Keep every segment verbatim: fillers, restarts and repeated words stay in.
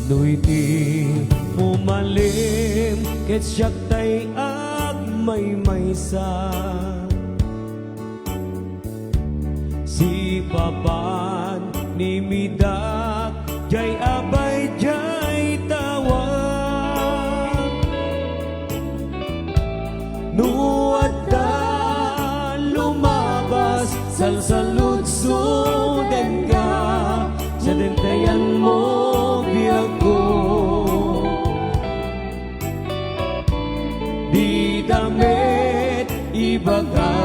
No iti umalim ket siak tay agmaymaysa, sipapan ni midak jay abay jay tawag. No adda lumabas, salsaludsodenka, sadentayanmo biagko. Dita met ibaga.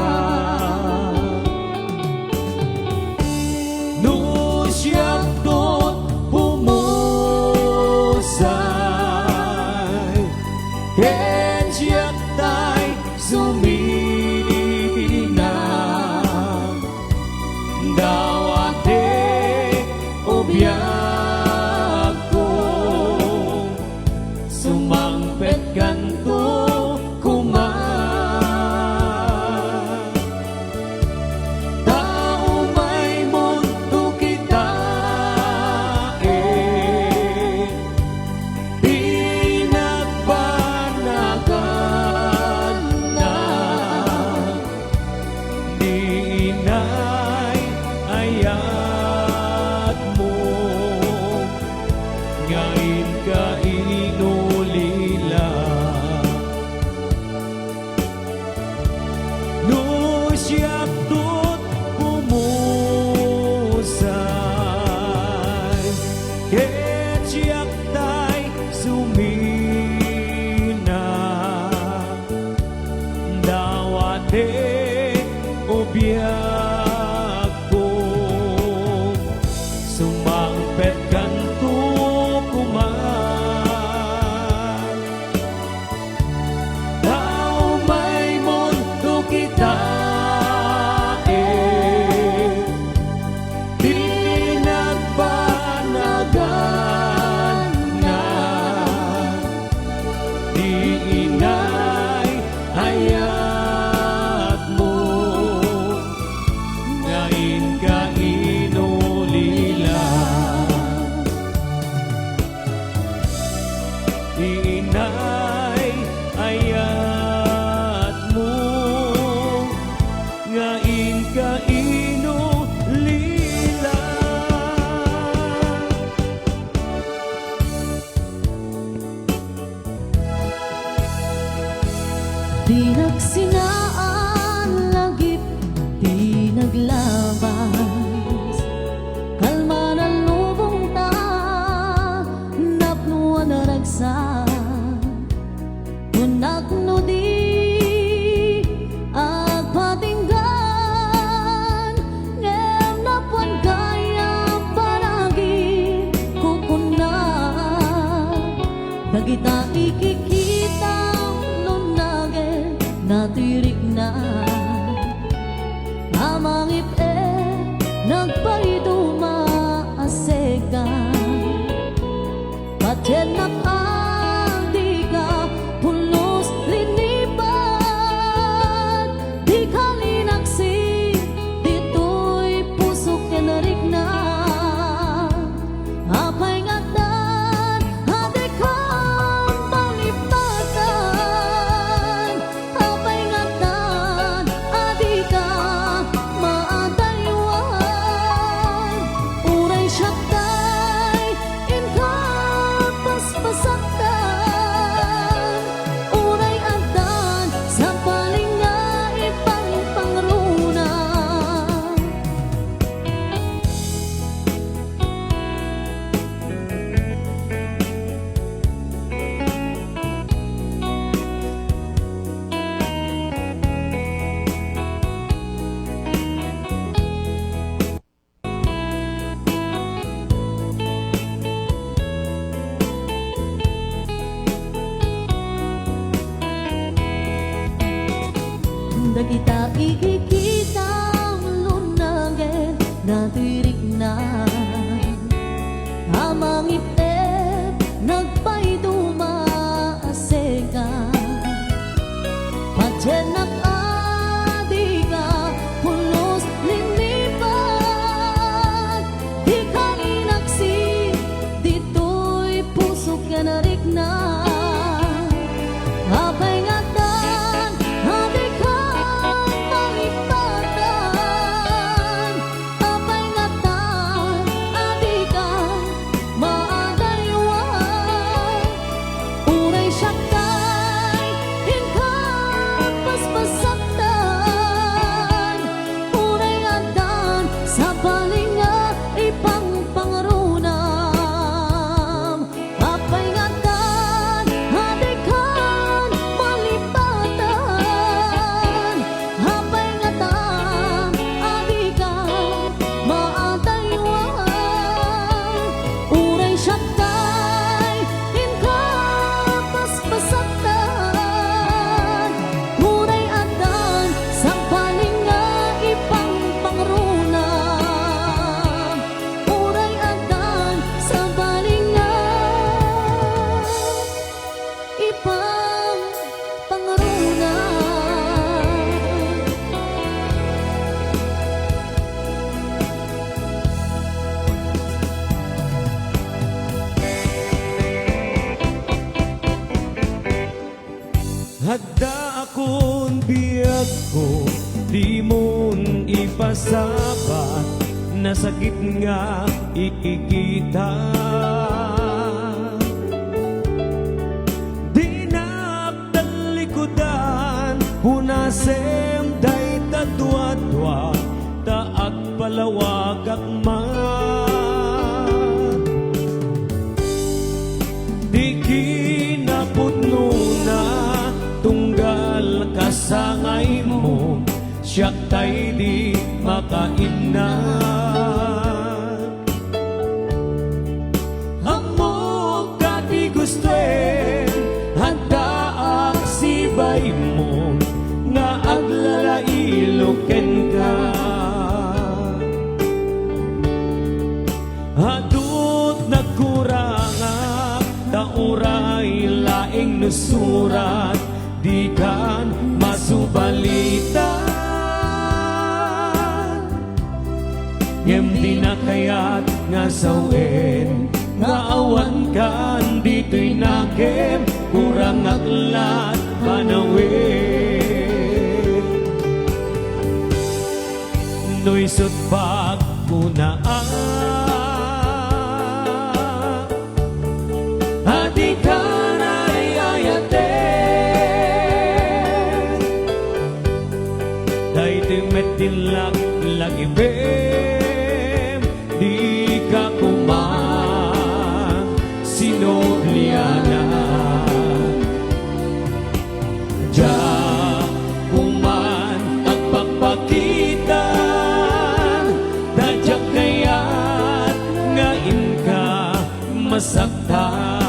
No siak tot pumusay, ken siak tay sumina, dawate o biagko, sumangpetkanto koma. Ta umaymonto kitaen, pinagbanagannak, ni inay ayatmo nga inka inulila. No siak tot pumusay, ket siak tay sumina, dawate o biagko, sumangpetkanto koma. Ta umaymonto kitaen, pinagbanagannak, ni inay ayatmo nga inka inulila. Inay ayatmo nga inka inulila. Di nagsinaan lagip, di naglabas. Kalman a lubong ta, napno a naragsak. Kunak no di agpatinggan, ngem napuan kaya paragi kukuna. Dagita ikikitam lunnagen natirikna, a mangip-ep nagpaiduma a seka. Patiennak a dika pulos linipat, dika linaksi ditoy pusok ken rikna. Apay nga addan a dika malipatan? Apay nga addan a dika maadaywan? Uray siak tay inka paspasaktan, uray addan sapay nga ipangpangruna. Dagita ikikitam lunnagen natirikna, a mangip-ep nagpaiduma a seka. Patiennak a dika pulos linipat, dika linaksi ditoy Sabat, nasakit nga ikikita. Dinak talikudan, punasem dayta duadua, ta agpalawagak man. Ti kinapudnona, tunggal kasangaymo, siak tay di makainna. Ammok a ti gustoem, addaak sibaymo nga aglalailo kenka. Adut nagkurangak, ta uray laeng no surat, dikan masubalitan. Ngem dinak kayat nga sawen nga awankan ditoy nakem, kurangak la't panawen. No isut' pagkunaak, a dikan ay-ayaten. Daytoy met ti lak-, lagipem, dika koman sinublianan. Diak koman agpakpakita, ta diak kayat nga inka masaktan.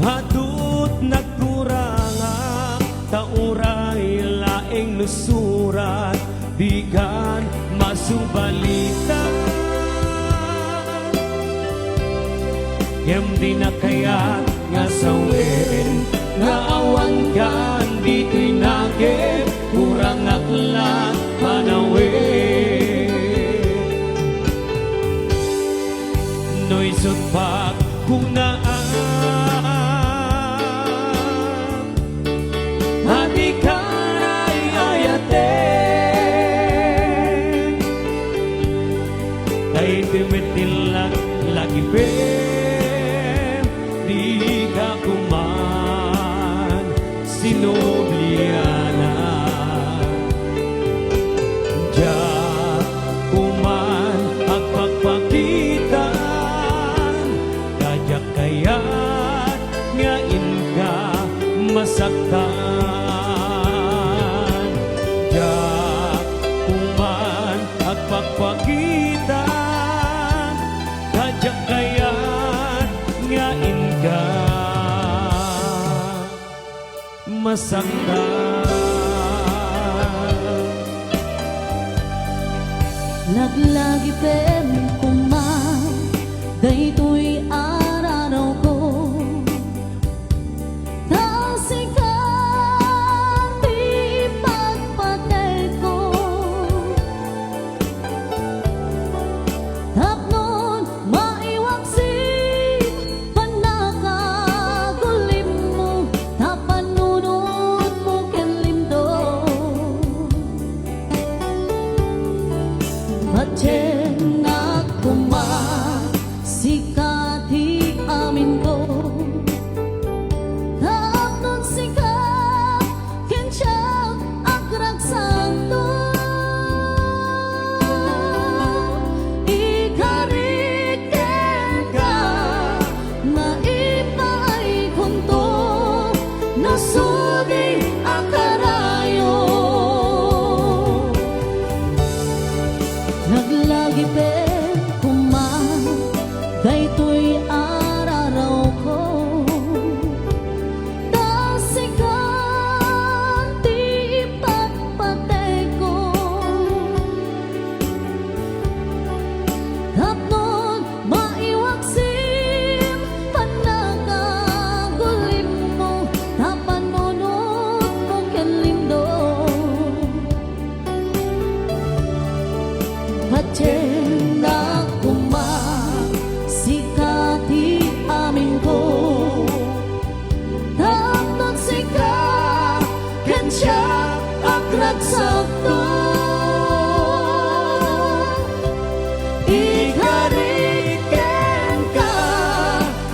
Adut nagkurangak, ta uray laeng no surat, dikan masubalitan. Ngem dinak kayat nga sawen nga awankan ditoy nakem, kurangak la't panawen. No isut' pagkunaak, a dikan ay-ayaten. Daytoy met ti lak-, lagipem, dika koman sinublianan. Diak koman agpakpakita, ta diak kayat nga inka masaktan. Diak koman agpakpakita, ta diak kayat nga inka masaktan. Laglagipem koma daytoy ararawko, ta sika ti pagpatayko. Tapnon maiwak sin pannakagulimmo, ta pannunotmo ken lintog. Patien a Sudi a karayo, naglagipen koma daytoy a rarawko, ta sika ti ipatpatayko. Tapno maiwaksim pannakagulimmo, ta panunotmo ken lindong. Patiennak koma, sika ti aminko. Tapno sika ken siak agragsakto. Ikarik kenka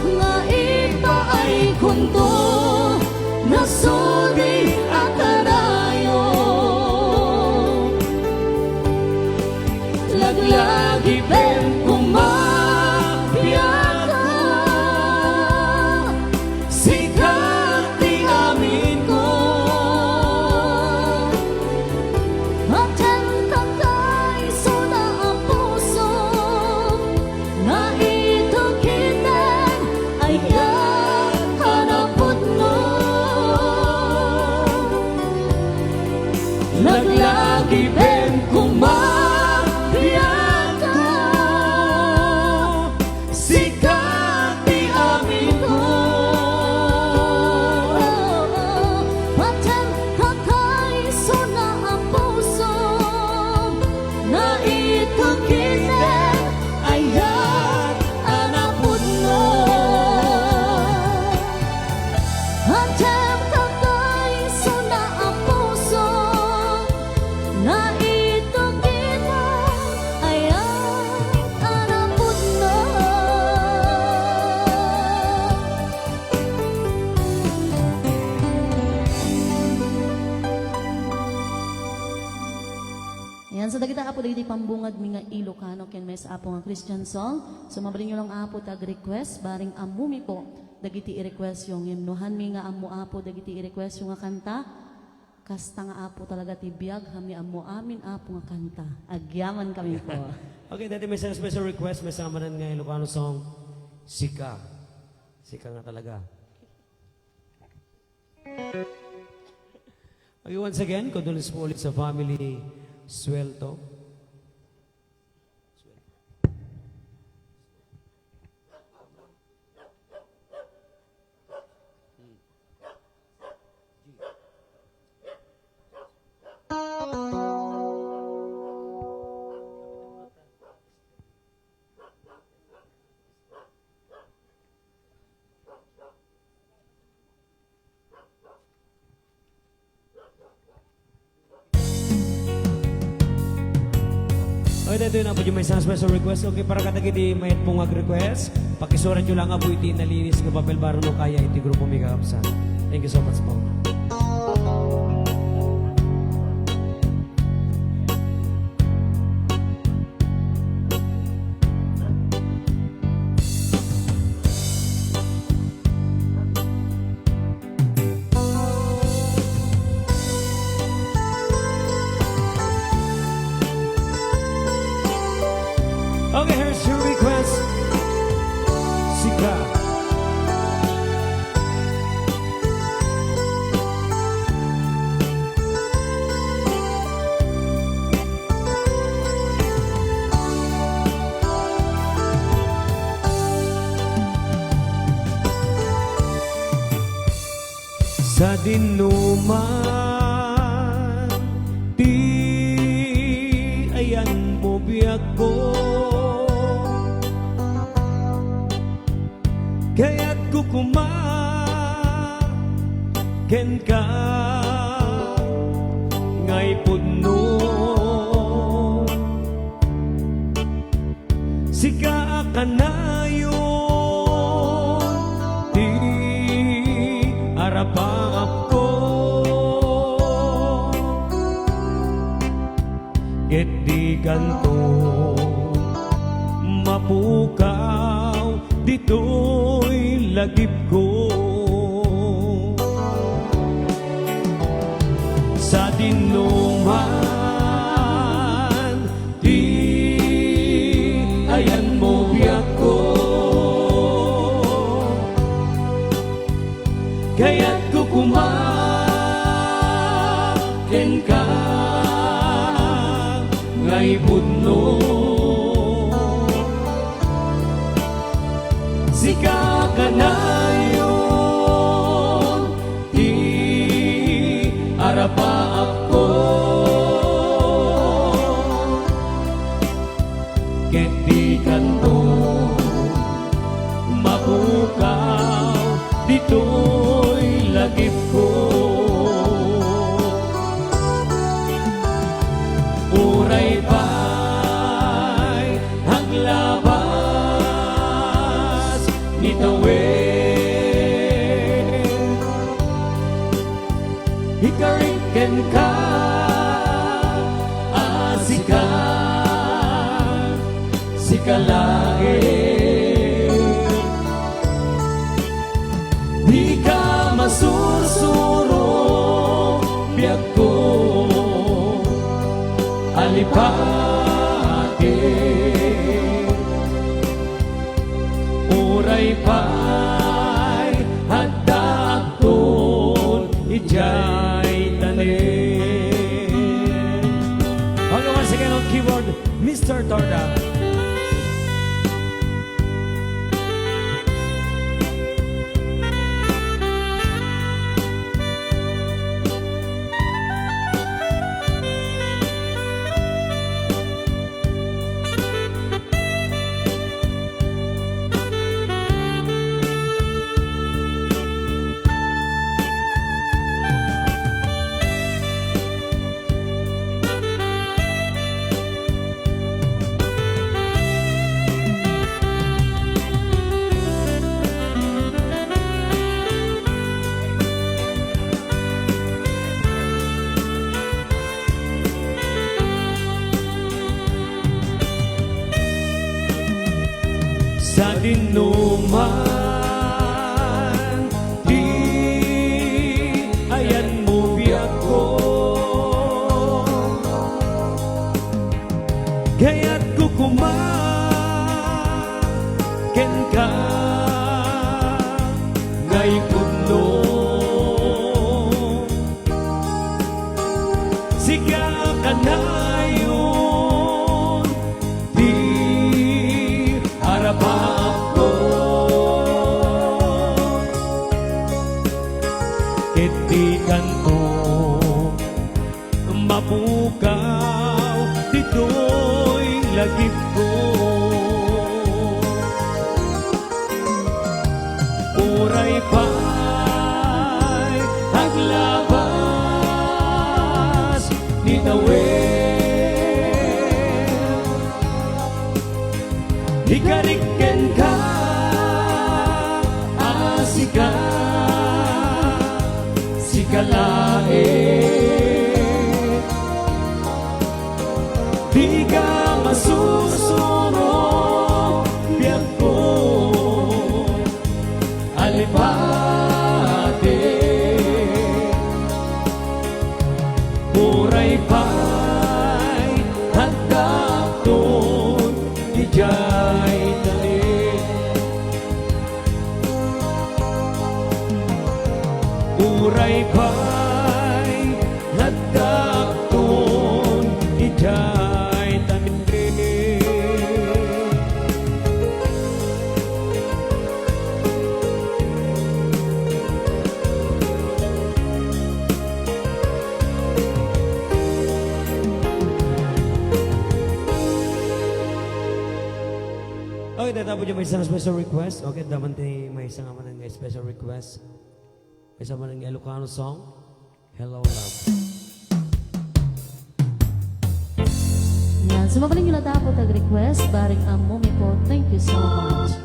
nga ipaaykonto, nasudi a karayo. Laglagipen koma biagko, sika ti aminko. Addan kakaiso a puso, nga itukiten, ayat a napudno. Laglagipen koma biagko, sika ti aminko. Addan kakaiso a puso, nga itukiten, ayat a napudno. Addan kakaiso a puso, nga itukiten, ayat a napudno. Ayan, so dagita, Apo, dagiti pambungad mi nga Ilocano ken maysa, Apo, nga Christian song. So, mabalin yo lang, Apo, ta ag-request, barring ammo mi po dagiti i-request yo, ngem no han mi nga ammo, Apo, dagiti i-request yo nga kanta, kasta nga, Apo, talaga ti biag, han mi ammo amin, Apo, nga kanta. Agyaman kami po. Okay, dati may special request, maysa manen nga Ilocano song, Sika. Sika nga talaga. Okay, once again, condolence po ulit sa family Suelto. Okay, daytoy na po yung may isang special request. Okay, para kadagiti mayat pong ag-request, pakisurat nyo lang po iti nalinis nga papel barang no kaya iti grupo mi kakabsat. Thank you so much po. Okay, here's your request. Sika. Sadinoman ti ayanmo, biagko, kayatko koma kenka nga ipudno. Sika a kanayon ti arapaapko, ket dikanto mapukaw ditoy lagipko. Innuman ti ayanmo, biagko, kayatko koma kenka nga ipudno. Sika kanayon ti arapaapko, ket dikanto mapukaw ditoy lagipko. Uray pay aglabas ni tawen, ikarik kenka a sika, sika laeng. Dika masursuro, biagko, alipati. Uray pay addaakton idiay tanem. Okay, once again on keyboard, Mister Torda. Sadinoman ti ayanmo, biagko, kayatko koma kenka nga ipudno. Sika kanayon ti arapaapko, ket dikanto mapukaw ditoy lagipko. Uray pay aglabas ni tawen, ikarik kenka a sika, sika laeng. Dika masursuro, biagko, alipati. Uray pay addaakton idiay tanem. Uray pay addaakton idiay tanem. Okay, tatapo dyan, maysa nga special request. Okay, adda man ti maysa nga manen nga special request. Maysa manen nga Ilocano song, Hello, Love. Yan. So, mabalin nga natapot ag request, Barik Ammo Mipo. Thank you so much.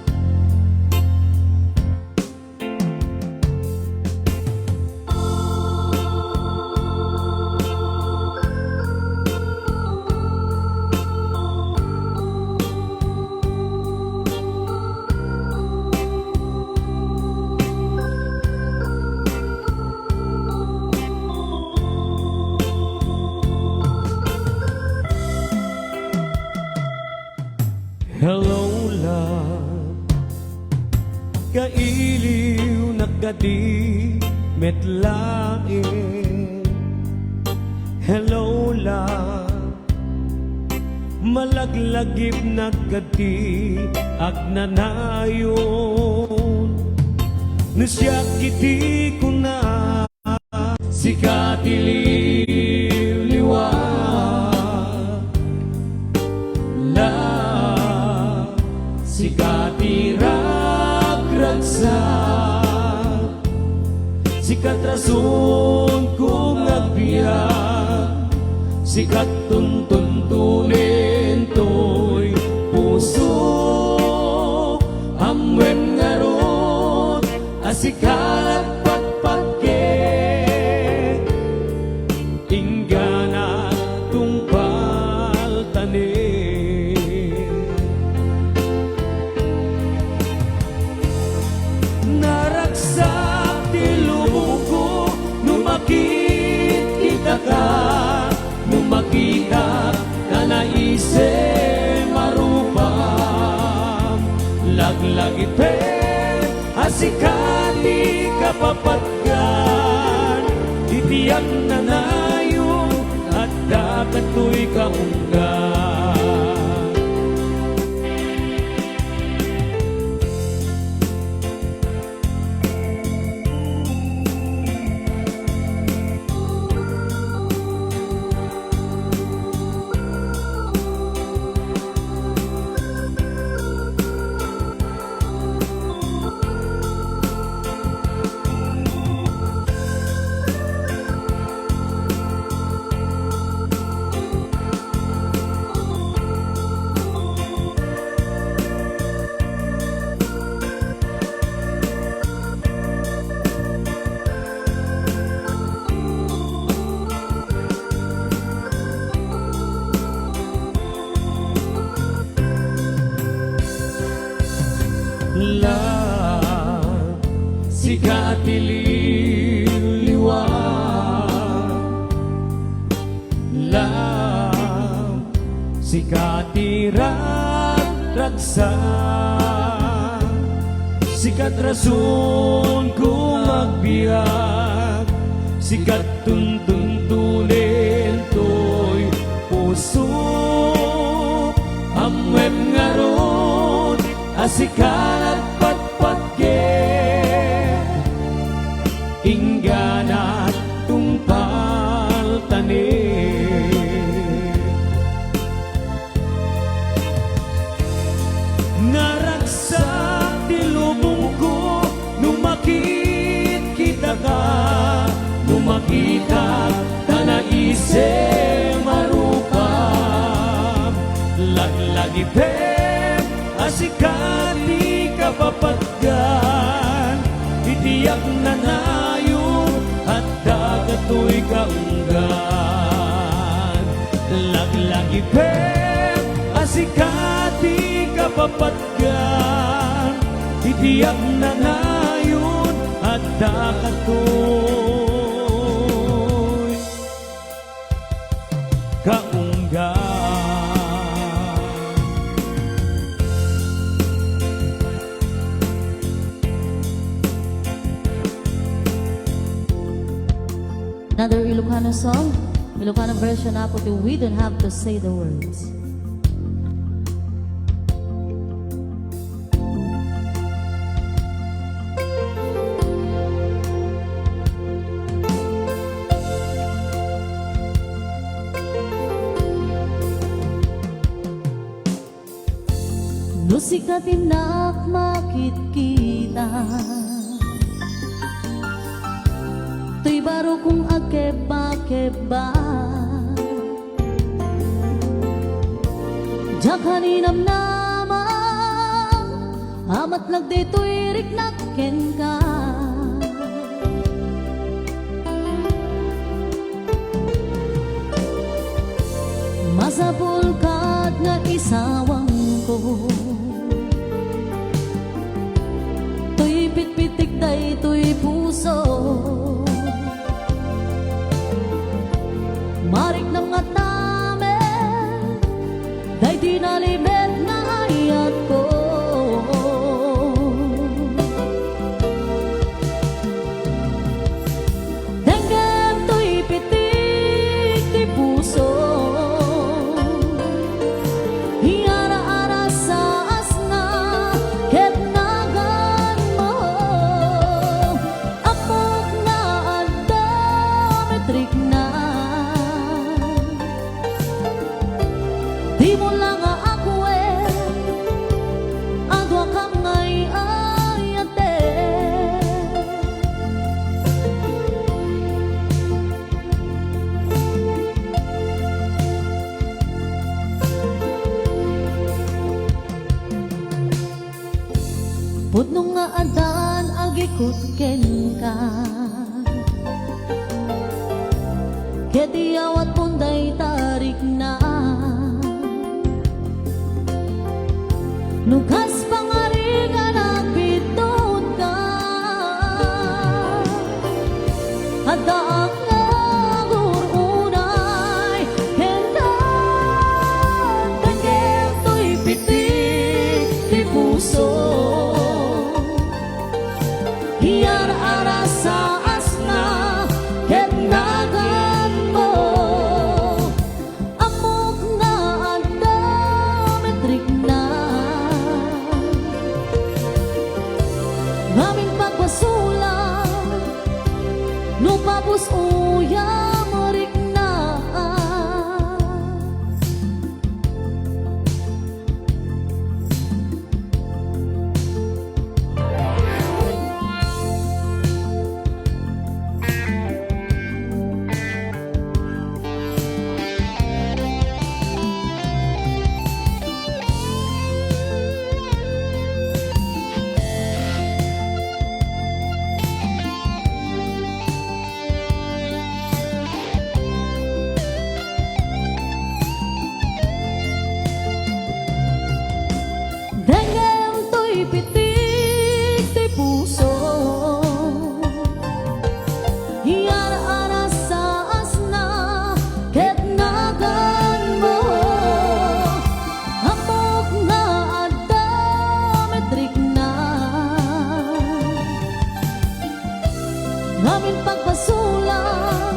kadi met laeng. Hello, love. Malaglagipnak kadi agnanayon. No siak iti kuna, sika ti liwliwa. La, sika ti ragragsak. Sika ti rason ko nga agbiag, sika ti tuntuntunin toy puso. Ammoem ngarud a sika ti patpatgek, inggana tungpaltanen. Naragsak ti lubongko no makitkitaka, no makitak ta naisem a rupam. Laglagipem a sika ti kapapatgan, iti agnanayon, adda datoy kaunggan. La, sika ti liwliwa. La, sika ti ragragsak. Sika ti rason ko nga agbiag. Sika ti tuntuntunin toy puso. Ammoem ngarud a sika ti patpatgek, inggana tungpaltanen. Naragsak ti lubongko no makitkitaka, no makitak ta naisem a rupam. Laglagipem a sika ti kapapatgan, iti agnanayon, adda datoy kaunggan. Laglagipem a sika ti kapapatgan, iti agnanayon, adda datoy kaunggan. Another Ilocano song, Ilocano version na po, We Don't Have to Say the Words. No sika ti innak makitkita, toy baro kong agkebba-kebba. Diak ninamnama a matlag ditoy riknak kenka. Masapul kat nga isawangko toy pitpitik daytoy puso. Mariknam nga tamen daydi nalibed nga ayatko. Kutkenka. Ket iyawatmon dayta rikna. No kas pangarigan, agbiddutkan. Addaak nga agur-unay kenka, denggentoy pitik ti puso. Yar-arasaasna ket naganmo. Ammok nga adda met rikna. Ngamin pagbasolan no papus-oyam rikna. Denggentoy pitik ti puso. Yar-arasaasna ket naganmo. Ammok nga adda met rikna. Ngamin pagbasolan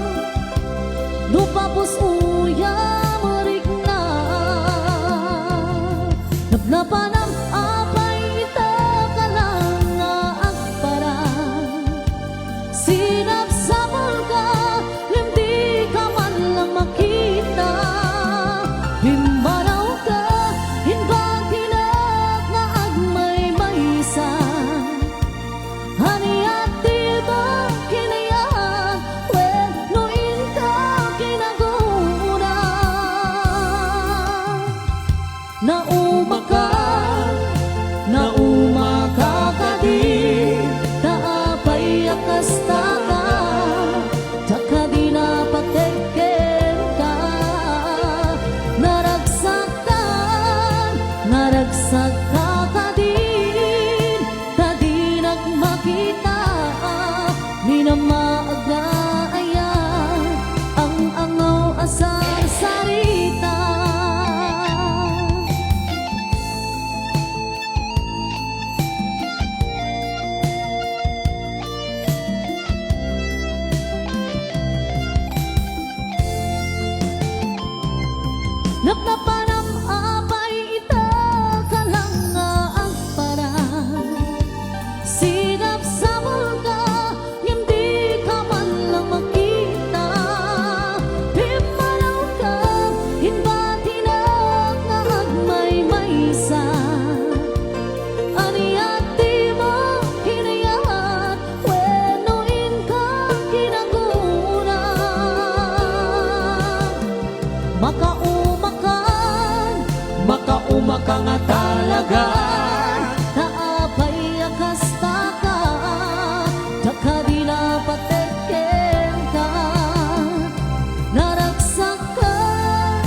no papus-oyam rikna. Napnapanam apay ita ka lang nga agparang. Sinapsapulka ngem dika man lang makita. Pimmanawka, imbatinak nga agmaymaysa. Ania ti makinayat wenno inka kinaguna? Naumaka, naumaka kadi, ta apay a kasta ka, ta kadi napategkenka. Naragsakkan, naragsakka kadin, ta dinak makita. Minamaag nga aya, ang-angaw a sarsarita. Napnapanam apay ita ka lang nga agparang. Sinapsapulka, ngem dika man lang makita. Pimmanawka, imbatinak nga agmaymaysa. Ania ti makinayat wenno inka kinaguna? Makaumakan, makaumaka nga talaga. Ta apay a kasta ka, ta kadi napategkenka. Naragsakkan,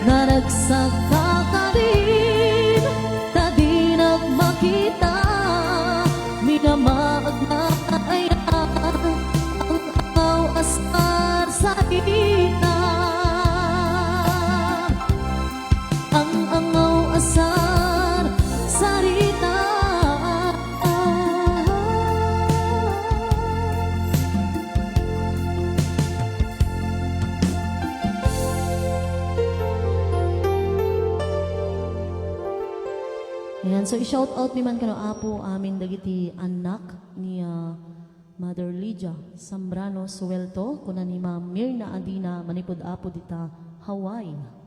naragsakka kadin, ta dinak makita. Minamaag nga aya, ang-angaw a sarsarita. Ang-angaw a sarsarita. Ayan, so i-shout out mi man kano Apo amin dagiti annak ni, ah, Mother Lydia Zambrano Suelto, kuna ni Ma'am Mirna Adina, manipud Apo dita Hawaii.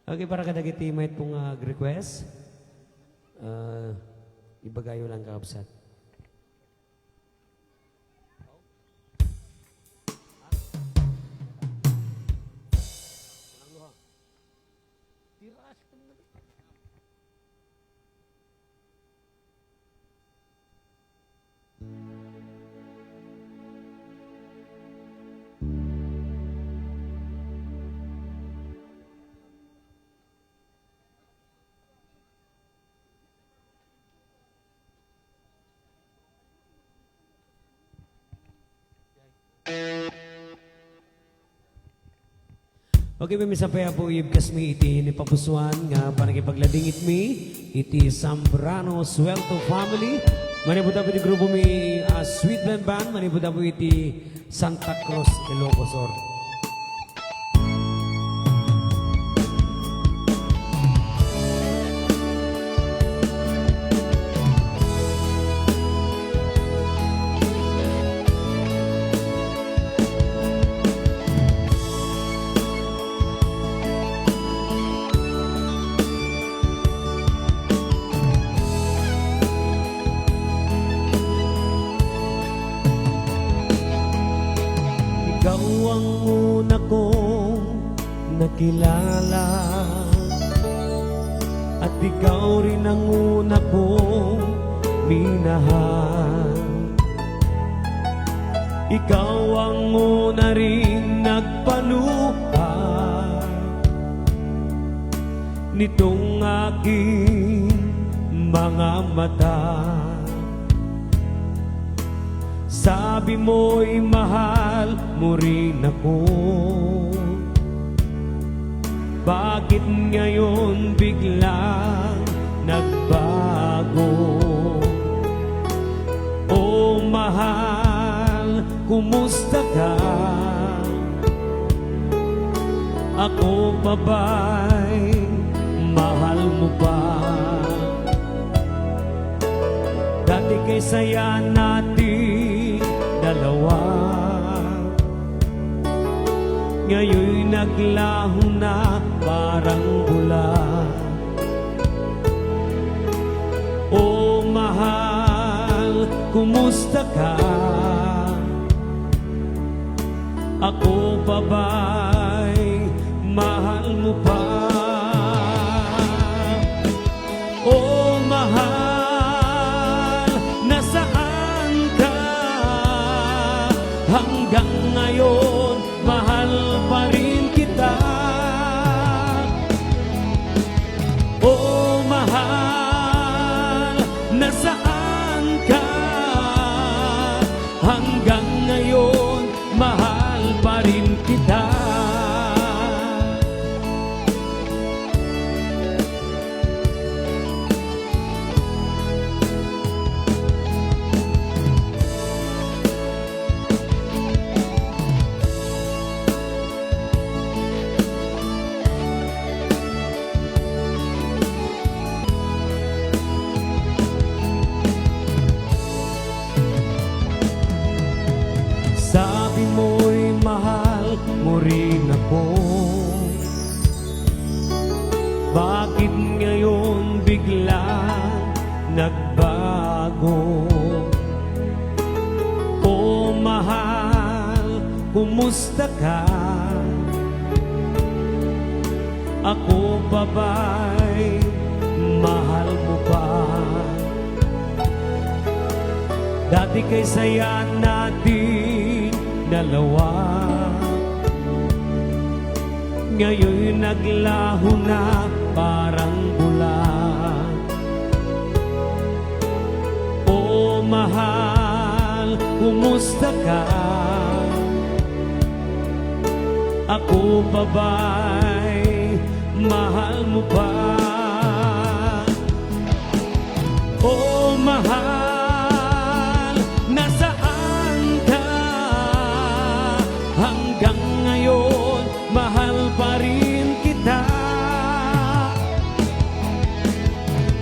Okay, para kadagiti mayat pong, ah, request, ah, ibagayo lang, kakabsat. Okay, maminsan pay, Apo, ibkasmi iti nipapusuan nga panagipagladingitmi iti Zambrano Suelto family. Manipud, Apo, iti grupomi a Sweet Band Band, manipud, Apo, iti Santa Cruz, Ilocos Sur. Ikaw ang una kong nakilala, at ikaw rin ang una kong minahal. Ikaw ang una ring nagpanuka nitong aking mga mata. Sabi mo'y mahal mo rin ako. Bakit ngayon biglang nagbago? O mahal, kumusta ka? Ako pa ba'y mahal mo pa? Dati kay saya nating dalawa, ngayon naglaho na parang bula. O mahal, kumusta ka? Ako pa ba'y mahal mo pa? O mahal, nasaan ka? Hanggang ngayon, mahal pa rin kita. O mahal, nasaan ka? Hanggang ngayon, mahal pa rin kita. Sabi mo'y mahal mo rin ako. Bakit ngayon biglang nagbago? O mahal, kumusta ka? Ako pa ba'y mahal mo pa? Dati kay saya nating dalawa, ngayon naglaho na parang bula. O mahal, kumusta ka? Ako pa ba'y mahal mo pa? O mahal, nasaan ka? Hanggang ngayon, mahal pa rin kita.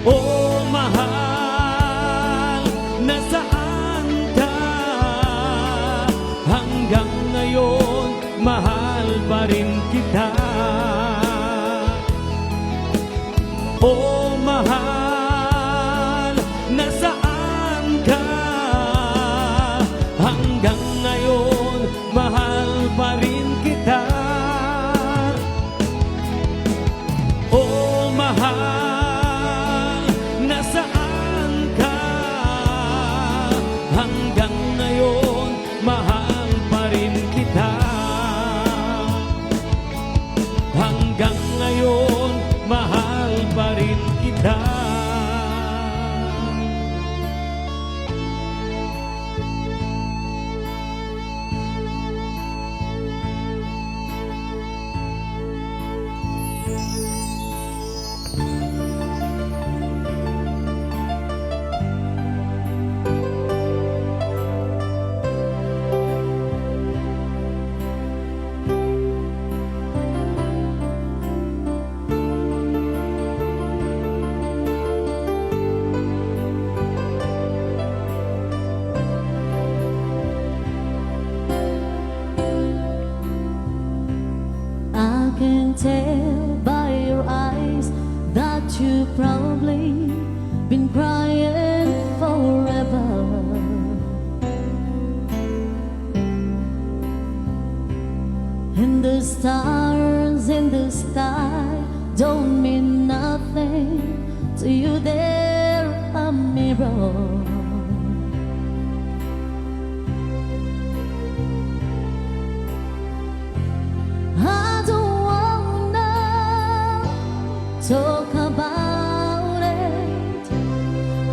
O mahal, nasaan ka? Hanggang ngayon, mahal pa rin kita. You probably been crying forever. And the stars in the sky don't mean nothing to you, they're a mirror. I don't wanna talk about it,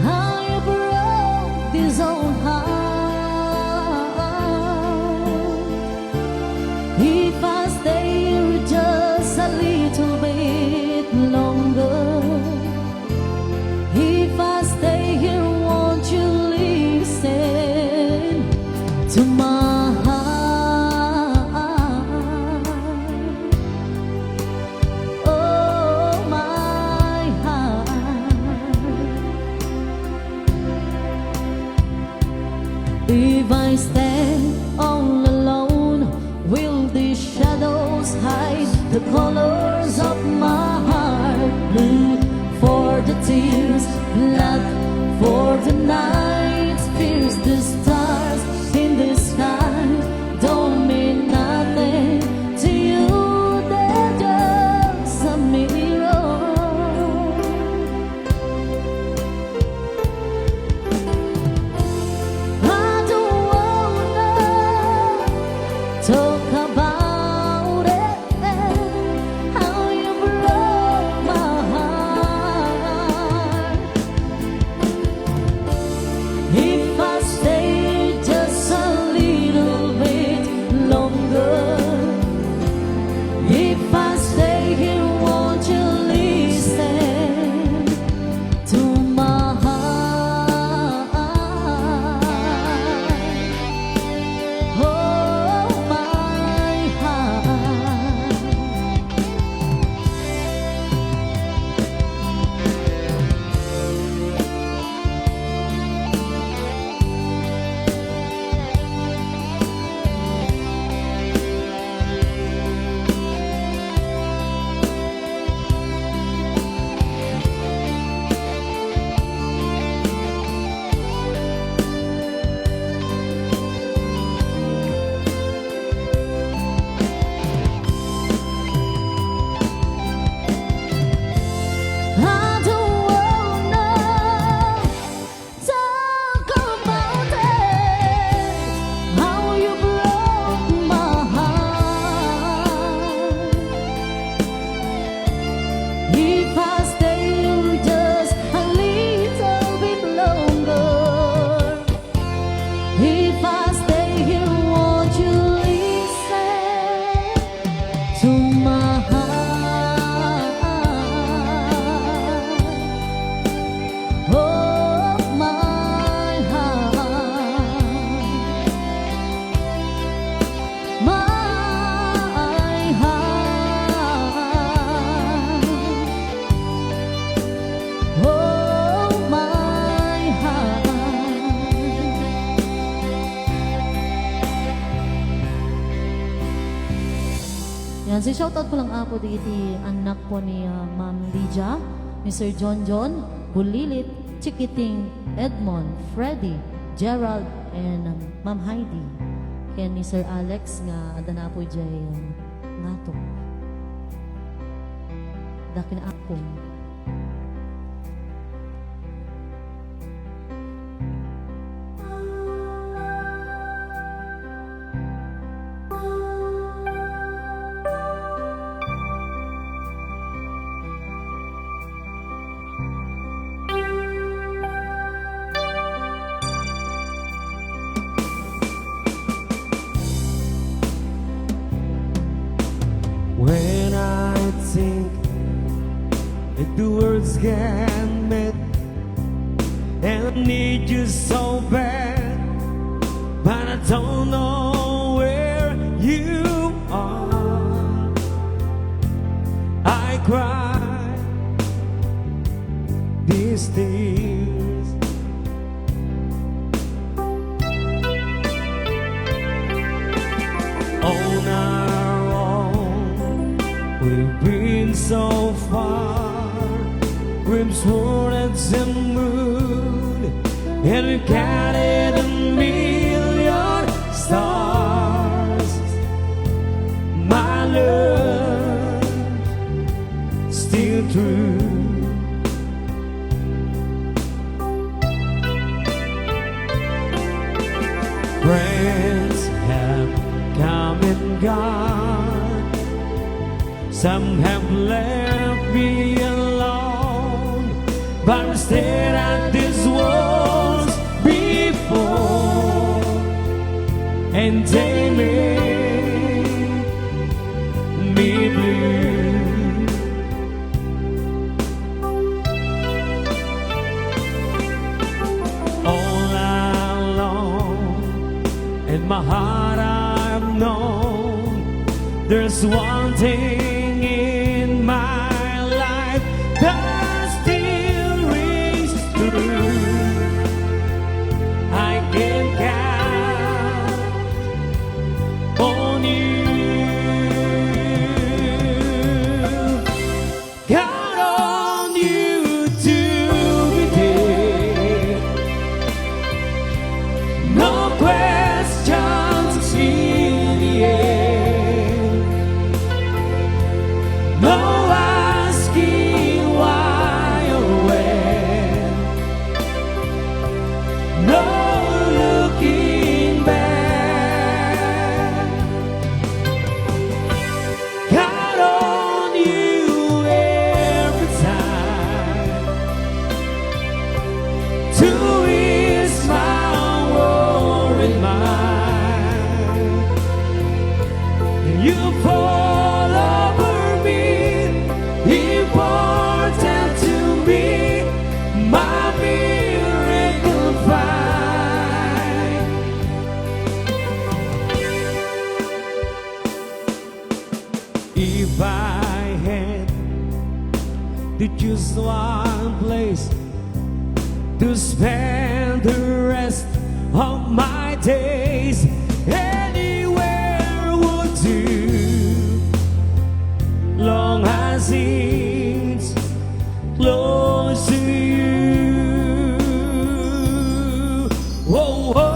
how you broke this old heart. If I stay here just a little bit longer, if I stay here, won't you listen to my heart? Oh, my heart. If I stand all alone, will these shadows hide the colors of my heart? Blue for the tears, black for the night. Fears the stars in the sky don't mean nothing to you, they're just a mirror. I don't wanna talk about it, how you broke my heart. If I stay just a little bit longer, if I stay here, won't you listen to my heart? Oh, my heart. I don't wanna talk about it, how you broke my heart. If I stay just a little bit longer, if I stay here, won't you listen to my heart? Oh, my heart, my heart. Oh, my heart. Yan, si shoutout ko lang, Apo, di iti anak po ni, ah, Ma'am Lydia, Mister John John, Bulilit, Chikiting, Edmond, Freddy, Gerald, and, um, Ma'am Heidi. Ken ni Sir Alex nga adda na po jay, um, ngato. Dakin akong. When I think that the words can meet, and I need you so bad, but I don't know where you are. I cry these tears. On our own, we've been so far. Put the moon and counted a million stars. My love still true. Friends have come and gone. Some have left me alone, but instead of these words before, and they made me blue. All along in my heart I've known there's one thing in my life that still rings true. I can count on you. Count on you to be there. No questions in the air. No asking why or when. No looking back. Count on you every time to ease my worried mind. You fall over me, important to me, my miracle find. If I had to choose one place to spend the rest of my days, anywhere would do, long as it's close to you. Whoa, whoa.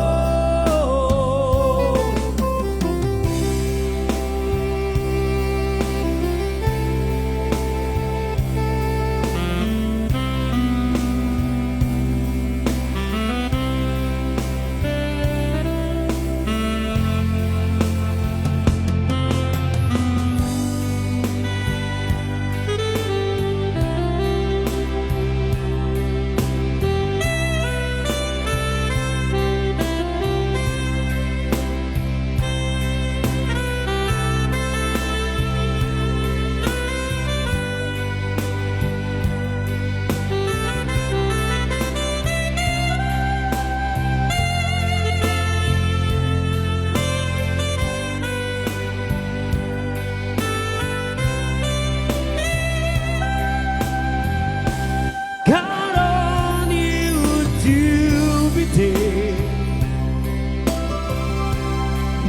Count on you to be there.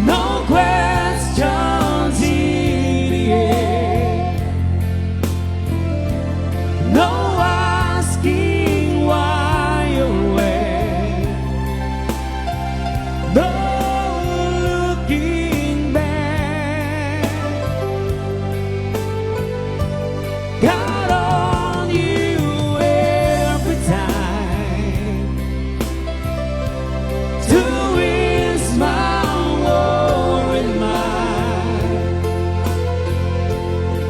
No questions in the air. No asking why or when. No looking back. Count on you every time to ease my worried mind.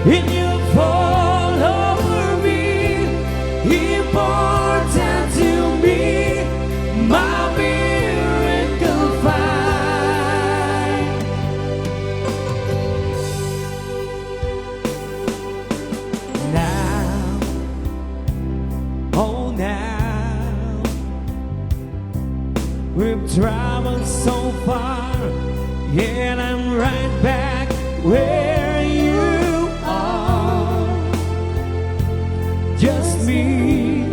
And you fall over me, important to me, my miracle find. Now, oh now, we've traveled so far, yet I'm right back where you are. Just me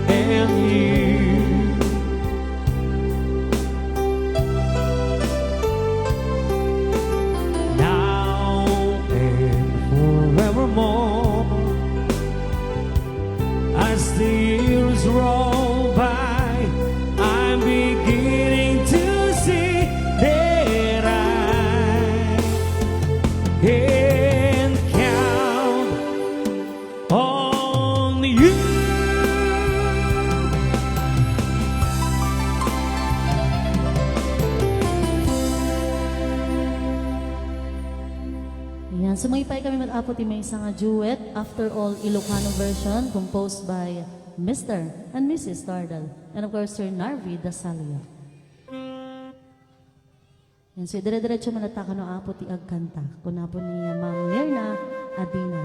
and you. Now and forevermore, Roll by, I'm beginning to see that I can count on you. Ayan, sumaypay kami met, Apo, ti maysa nga duet, After All Ilocano version, composed by Mister and Missus Tardal, and of course, Sir Narvi Dasalia. Yan, so, dire-diretso man latta kano, Apo, ti agkanta. Kuna po ni Ma'am Mirna Adina.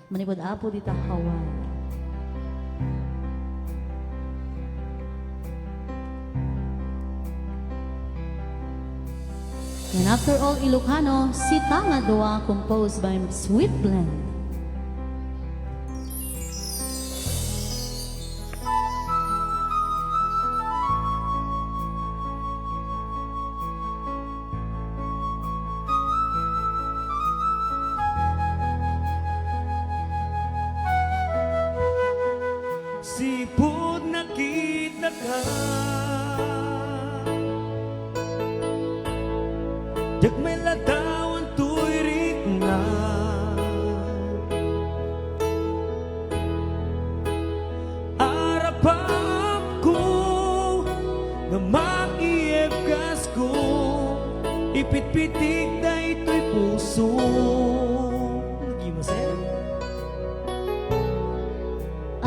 Manipud, Apo, dita Hawaii. Yan, After All Ilocano, Sita nga Dua, composed by Sweet Blend. Sipud nakitaka, diak met ladawan toy rikna. Arapapko nga maiebkasko, ipitpitik daytoy puso. Nagimasen?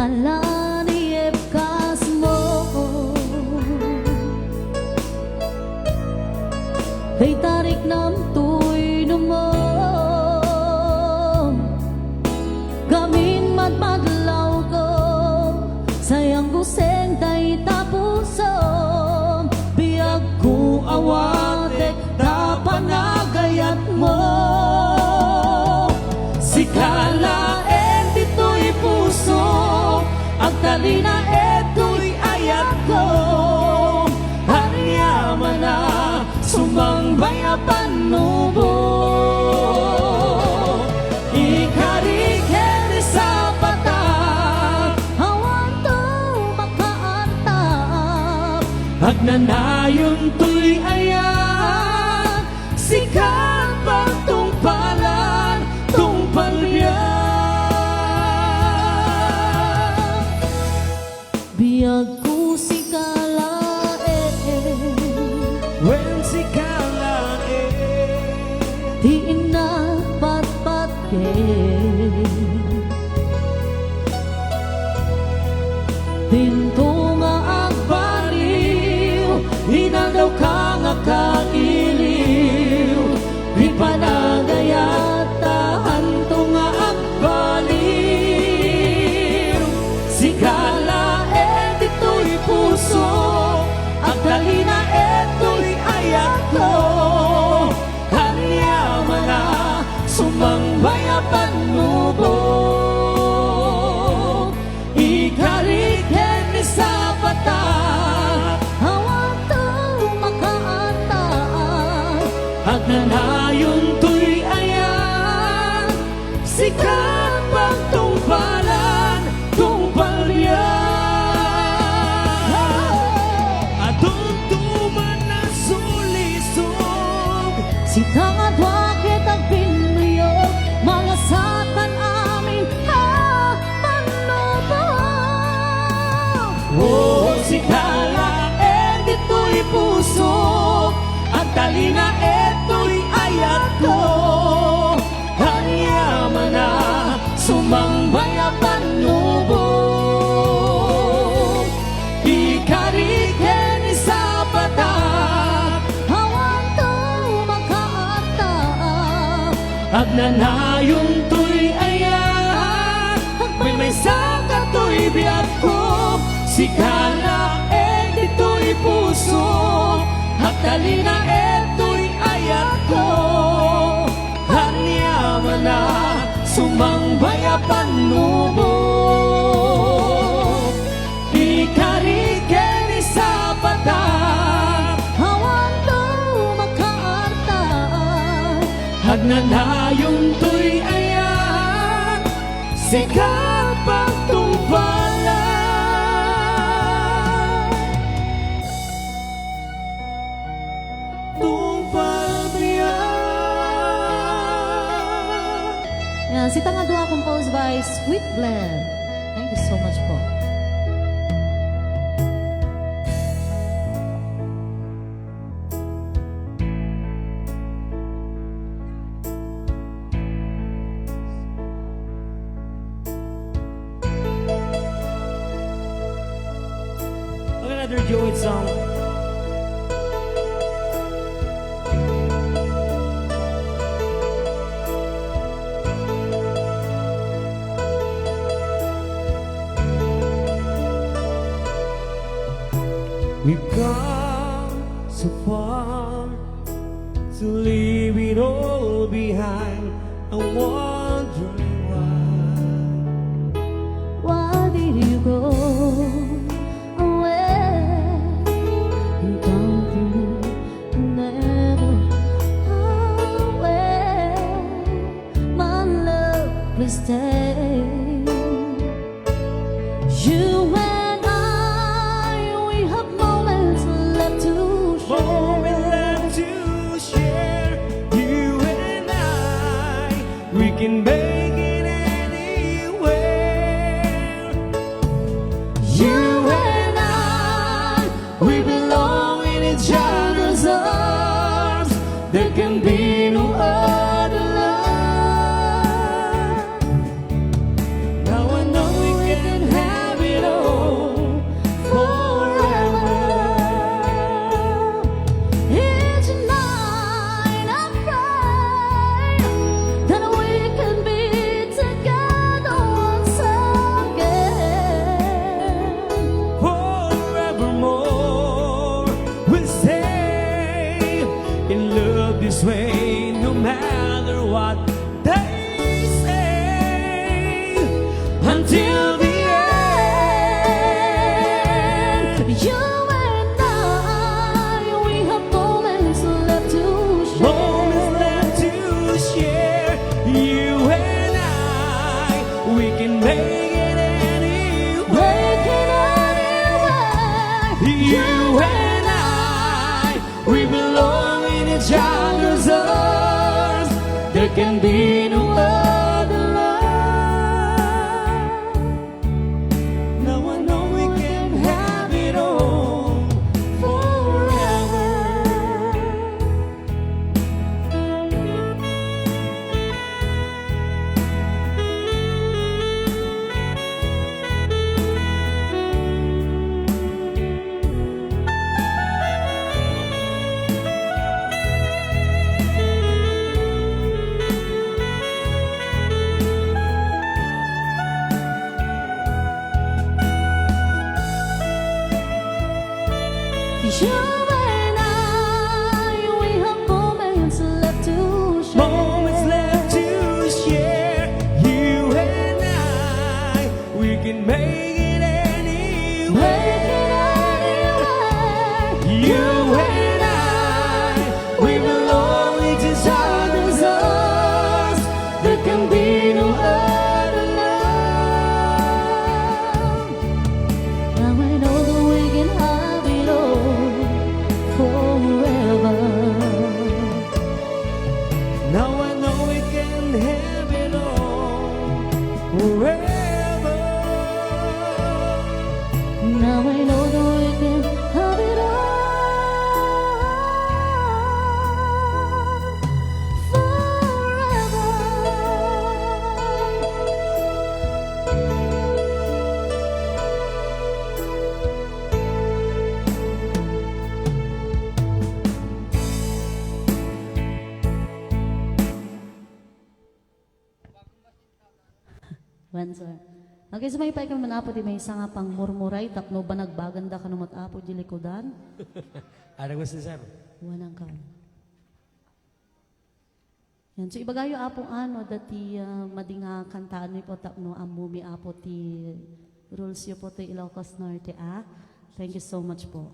Ala ni ebkasmo, dayta riknam toy numo. Gamin madmadlawko, sayang guseng dayta pusom. Biagko awatek ta panagayatmo. Sika laeng ditoy puso, agtalinaed toy ayatko. Aniaman a sumangbay a pannubo. Ikariken ni sapata, awan to makaartap. Agnanayon toy ayat, sika pagtungpalan, tungpal biag. Biagko sika laeng. Wen sika laeng. Ti innak patpatgen. Dinto nga agbaliw, inadawka nga kailiw. Ti panagayat ta anto nga agbaliw. Sika laeng ditoy puso, agtalinaed toy ayatko. Aniaman a sumangbay a pannubo. Ikariken ni sapata, awan to makaartap. Agnanayon toy ayat, sika pagtungpalan, tungpal biag. Adunto man a sulisog, sika nga dua ket agbinnuyog, malasatan amin a pannubo. O, sika laeng ditoy puso, agtalinaed toy ayatko. Aniaman a sumangbay a pannubo. Ikariken ni sapata, awan to makaartap. Agnanayon toy ayat, agmaymaysa katoy biagko. Sika laeng ditoy puso, agtalinaed toy ayatko. Aniaman a sumangbay a pannubo. Ikariken ni sapata, awan to makaartap. Agnanayon toy ayat, sika pagtungpalan. Sweet Blend. Thank you so much po. Another duet song. We've come so far to leave it all behind. I'm wondering why. Why did you go away? You don't feel never away. My love, please stay. You and I, we have moments left to share. Moments left to share. You and I, we can make it anywhere. You and I, we belong in each other's arms. There can be no other love. Now I know we can have it all forever. Each night I pray that we can be together once again. Forevermore, we'll stay in love this way, no matter what they say, until the end. You and I, we have moments left to share. Moments left to share. You and I, we can make it anywhere. Make it anywhere. You and I, we belong in each other's arms. There can be no other love. Now I know we can have it all forever. You and I, we have moments left to share. Moments left to share. You and I, we can make it anywhere. Make it anywhere. You and I, we belong in each other's arms. There can be no other love. Now I know that we can have it all forever. Now I know we can have it all forever. Now I know that we can have it all forever. Wen, sir. Okay, sumayo pay kami man, Apo, ti maysa nga pangmurmuray tapno banagbaganda kano met, Apo, di likudan. Ano gusto, sir? Wanan ka. Yan. So, ibagayo, Apo, ano, dati, ah, madi nga kantaanmi po tapno ammomi, Apo, ti rules yo po ti Ilocos Norte, ah. Thank you so much po.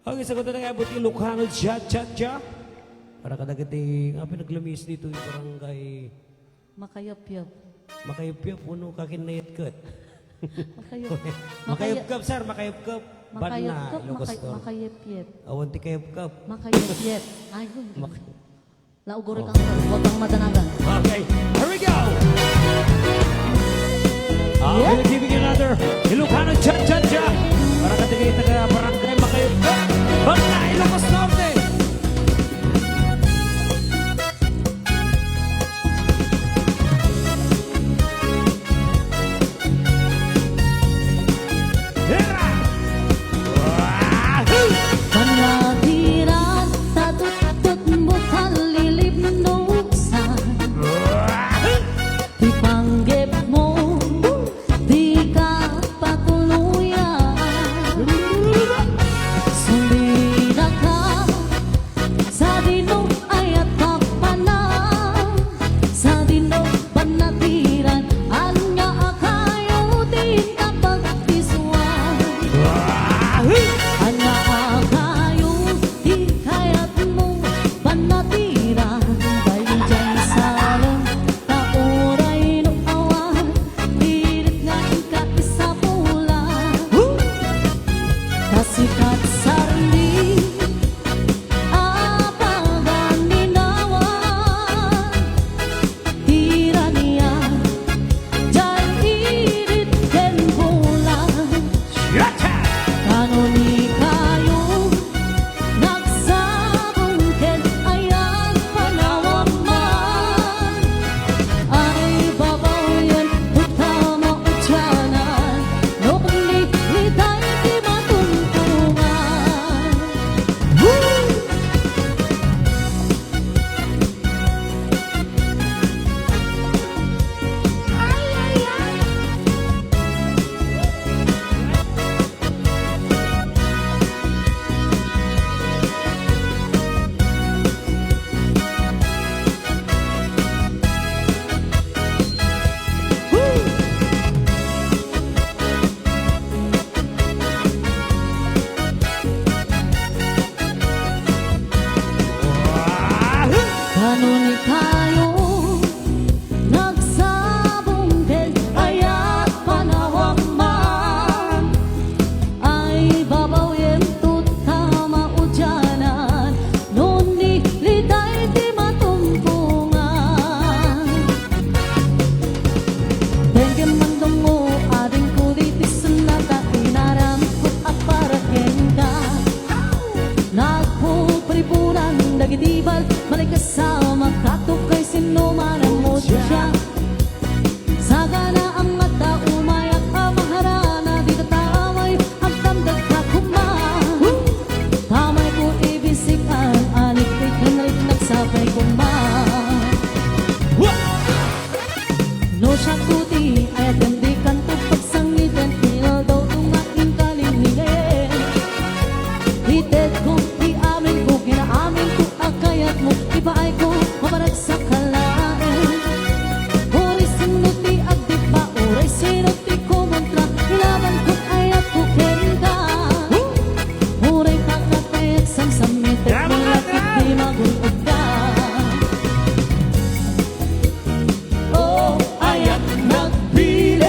Okay, sagutan na nga po ti Ilocano Cha-Cha-Cha. Para kadagiti, nga pinaglamiis ditoy barangay Makayapyap. Makayapyap, uno kakin nayatket. Makayap-, Makayapkap, sir, makayapkap. Banna, Makayapkap, Ilocos Makay-, Norte. Makayapyap. Awan ti kayapkap. Makayapyap. Ayun. Mak- Lauguri Oh. kang, huwag kang madanagan. Okay, here we go! Ah, Yeah. we're giving you another Ilocano cha-cha-cha. Para kadagiti taga Barangay Makayapkap. Banna, Ilocos Norte. Hira! Wahoo! Panatiran, tatutut mo kalilib nuksan. Wahoo! Ti panggep mo, di ka patuloyan. Sundinaka, sadino ayat ka pana, sadino panatiran, ania a kayo ti napagpisuan. Ania a kayo ti kayatmo, panatiran, daydiay sareng, ta uray no awan, pilit nga inka isapulan. Ta sikat sarni, a paganinawan. Tirania, jay init ken bulan. Kano ni kayo, nagsabong ken ayat panawan man. Ay, babaw yen, puta maudianan, no kung ni, ni tayo ti matumtuman. Woo! Kano ni kayo, nagsabong ken ayat panawan man. Ay, babaw yen tutta maudianan, no ni, ni tayo ti matumtuman. Denggen mandungo, adingko ditoy sennata, inaramidko a para kenka. Nagpupripuran dagiti bal, malikasama, katukay, sino man a mudia. Sagana a mata, umayak a maharana, di tataway, agdamdagka koma. Tamayko ibisikan, anik ti kenrik nagsapay koma. No siak ti ayaten, dikanto pagsangiten, ti aldaw nga inkalinningen. Itedko ti aminko, kinaaminko a kayatmo, ipaayko, maparagsak ka laeng. Uray sino ti agdippa, uray sino ti kumontra, ilabanko, ayatko kenka. Uray pakatayek, samsamitek, malakit ti magun-odda. O ayat, nagbileg.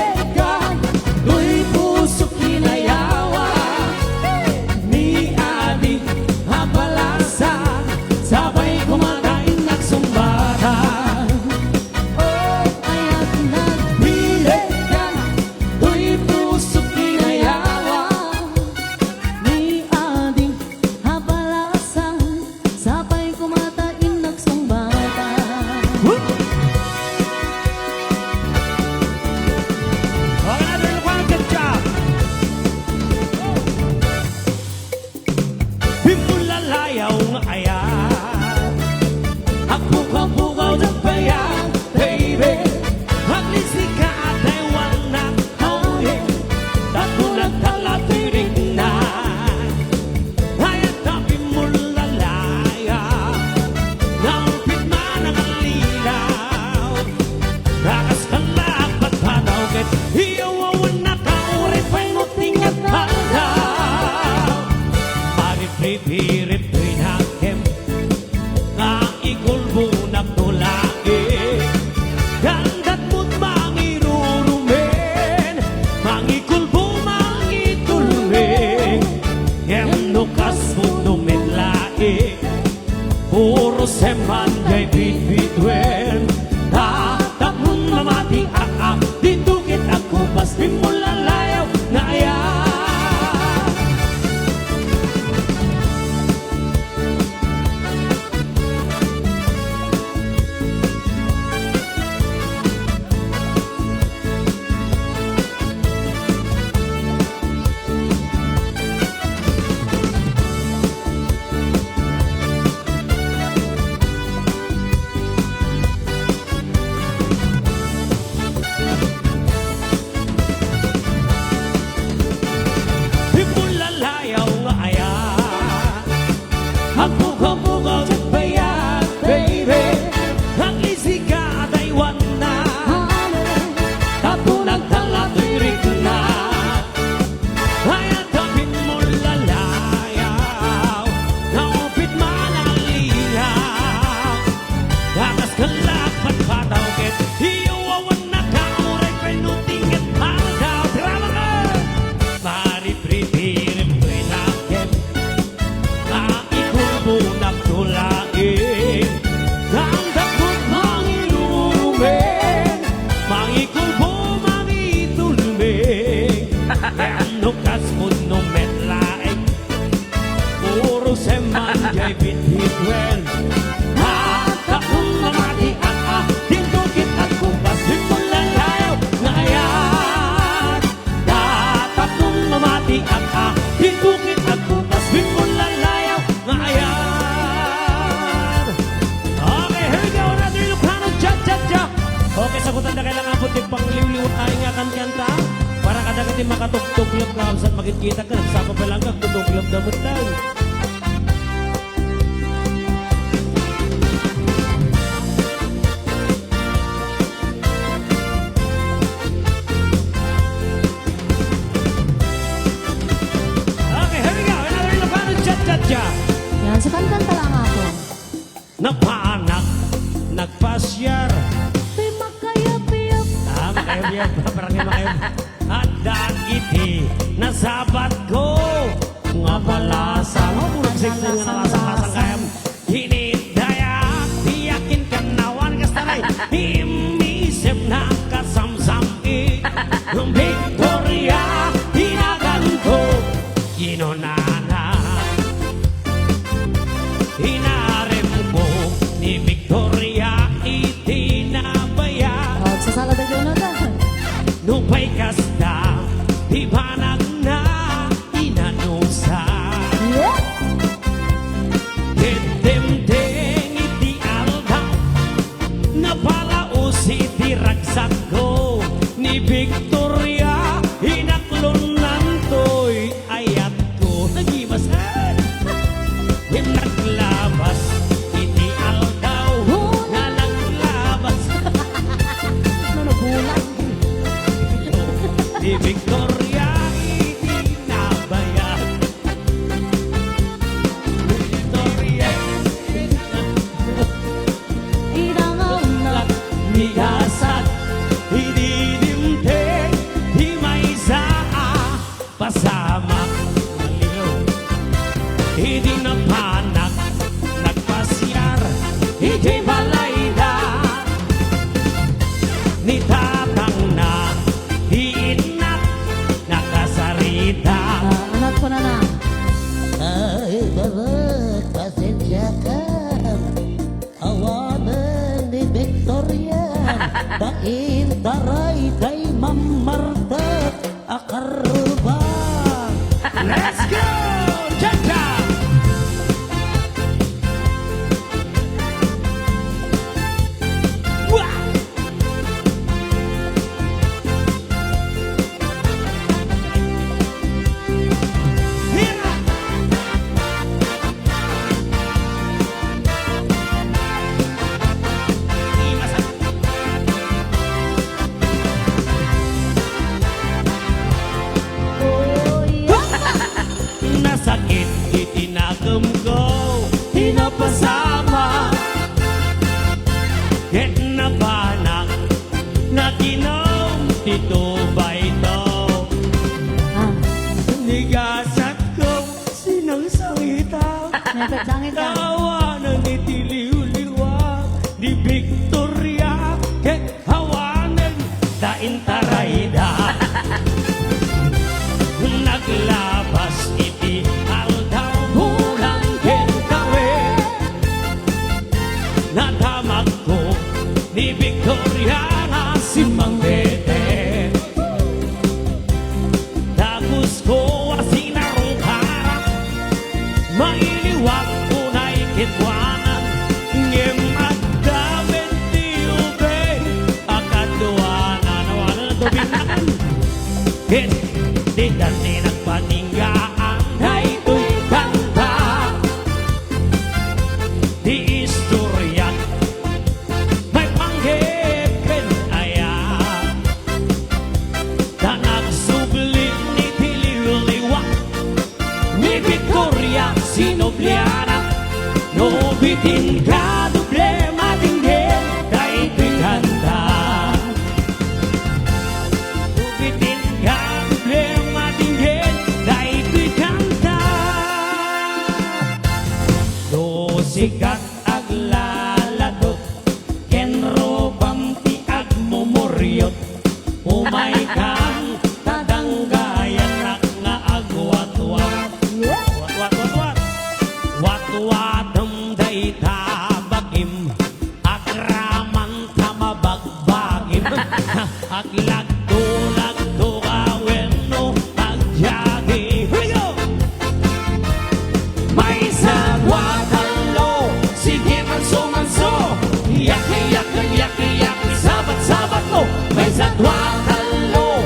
Kanta, para kadagiti makatugtuglep nga kabsat, makitkitak, nagsapa pay laeng agtutuglepda metten. Okay, here we go. Another Ilocano cha-cha-cha. Yan, so kantanta lang ako. Napanak, nagpasiar. Ti makayapyap. Ah, makayapyap. Barangay Makayapyap. Adda iti nasabatko nga balasang. Oh, puro sexy nga nalasang-lasang kayam. Kinitdayak ti akin kannawan, kasta nay immisip nakasamsam-it. Victoria, tinaganko, kinunana. Inaremko ni Victoria iti nabaya. Oh, sasala da dyan na. Nupay kasta, ti banagna inanusa. Yeah. Dimdimdeng iti aldaw, napalaos iti ragsakko ni Victoria, inaklonnantoy ayatko. Nagimasan. Naglabas iti aldaw, naglabas. Nabulag. Ni Victoria iti nabaya. Victoria. Inangaw na. Migasat, idi dimteng, di maysa a pasamak. Idi napanak, nagpasiar, iti balayda. Ni tatangna, di innak, nakasarita. Ah, anak ko na na. Ay, babak, pasensiakan. Awanen ni Victoria, ta intaray day mammartek a karrubang. Let's go! Cha-cha! Wah! Nasakit iti nakemko, ti napasama, ket napanak, nakinam ti tubayto. Ah. Nigasatko, sinangsangita. Napatsangit ka. Awanen iti liwliwa ni Victoria, ket awanen ta intarayda. Naglabas iti aldaw, bulan ken tawen. Nadamakko ni Victoria nga simmangpeten. Dagusko a sinarungkarak, mailiwak unay kenkuana, ngem adda met ti ubing a kaduana. Nawanan a tubig na. Ket ditan ti nagpatinggaan daytoy kanta. Ti istoriak maipanggep ken ayat. Ta nagsubli iti liwliwa ni Victoria, sinublianak. No bitin ka doble, madinggen daytoy kanta. No bitin ka doble, madinggen daytoy kanta. No sika aglaladot ken rubam ti agmumuriot, umaykan ta danggayanak nga agwatwat. Wat, wat, wat, wat. Watwatem dayta bagim, agraman ta mabagbagim. Aglagto-lagto ka wenno agjagi. Here we go! Maysa, dua, tallo, sige, manso, manso. Yak, yak, yak, yak, sabat, sabat mo. Maysa, dua, tallo,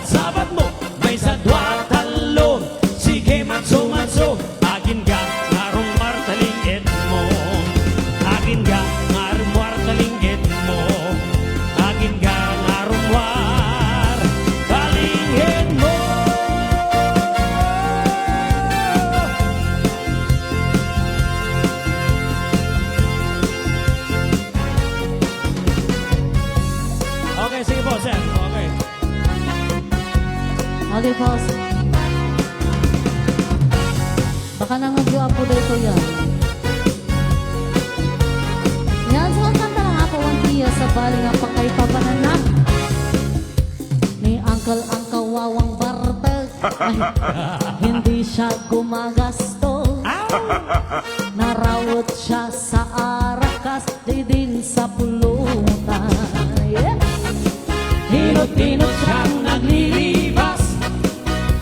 Sabatmo, maysa, dua, tallo. Sige, manso, manso. Agingga nga rummuar ta ling-etmo. Agingga nga rummuar ta ling-etmo. Agingga nga rummuar ta ling-etmo. Okay, sige po, sir. Okay. Okay, pause. Baka nangugyo, Apo, daytoy, ah. Yan, so, kanta ng Apo Juan Diaz sa bali nga pagkaipapanan na ni Uncle ang kawawang bartag. Ay, hindi siya gumagasto. Narawot siya sa arakas. Di din sa pulutan. Yeah. Inot-inot siyang naglilibas.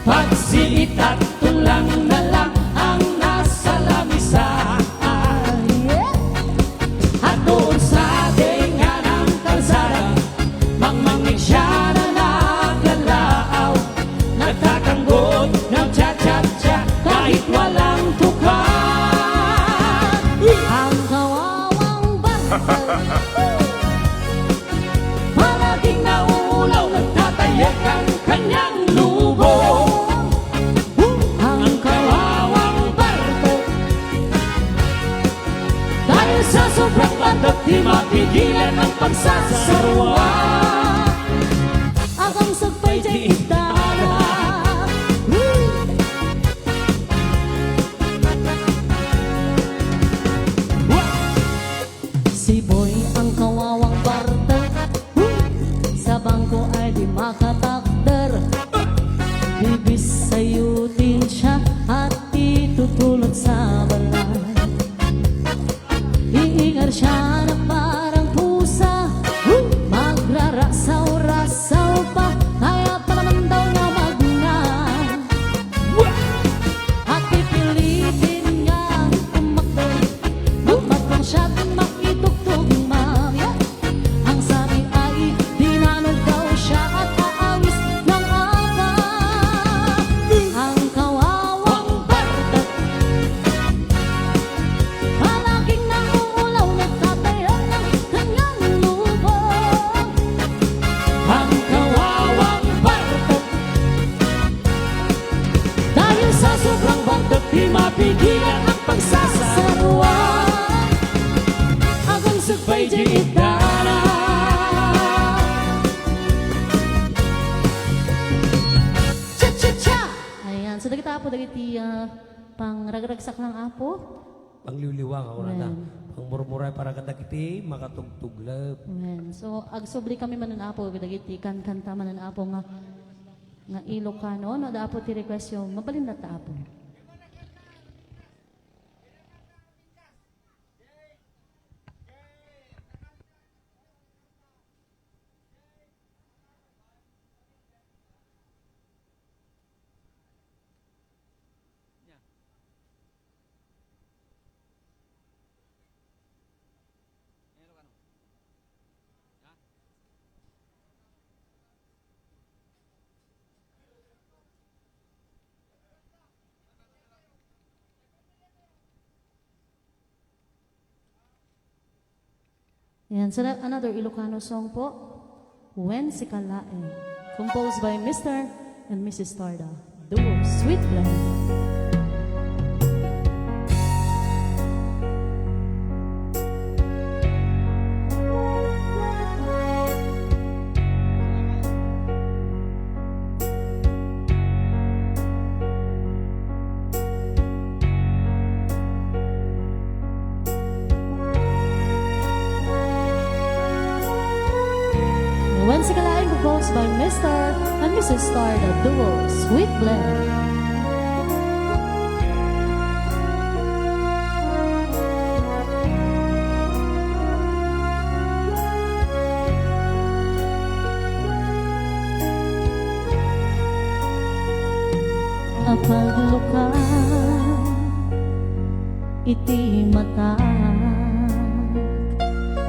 Pagsiitat, tulang na lang ang nasa lamisa. Yeah. At doon sa tenga ng kalsada, mangmangit siya na naglalaaw. Nagtatanggot ng cha-cha-cha kahit walang tukad. Ang kawawang bata, palaging nauulaw, nagtatayek ang kanyang lubong. Ang kawawang bata, dahil sa sobrang bata, di mapigilan ang pagsasarwa. Agang sagpay di itara. Si Boy ang kawawang barta. Sa bangko ay di makatakder. Bibisayutin siya at itutulot sa balay. Iingar siya na parang pusa, magrarasaw-rasaw pa, kaya pa naman daw niya magna. At pipilitin niyang tumakbo, lumatang siya at makitugtog mamaya. Ang sabi ay dinanog daw siya at aawis ng apa. Ang kawawang bardak, palaging nauulaw, nagtatayal ng kanyang lubong. Ang kawawang bardak, dahil sa sobrang bardak, di mapigilan ang pagsasarwa. Agang sagpay di itara. Cha-cha-cha! Ayan. So, dagita, Apo, dagiti, ah, pangragragsak ng Apo. Pangliwliwa nga kunana. Amen. Pangmurmuray para kadagiti makatugtuglep. Amen. So, agsubli kami manen, Apo, kadagiti kankanta manen, Apo, nga, nga Ilocano. No, da, Apo, ti request yo. Mabalin latta, Apo. Yan, so that another Ilocano song po, Wen Sika Laeng, composed by Mister and Missus Tarda, duo, Sweet Blend. Wen Sika Laeng, composed by Mister and Missus Star, the duo, Sweet Blend. Apaglukan iti matak,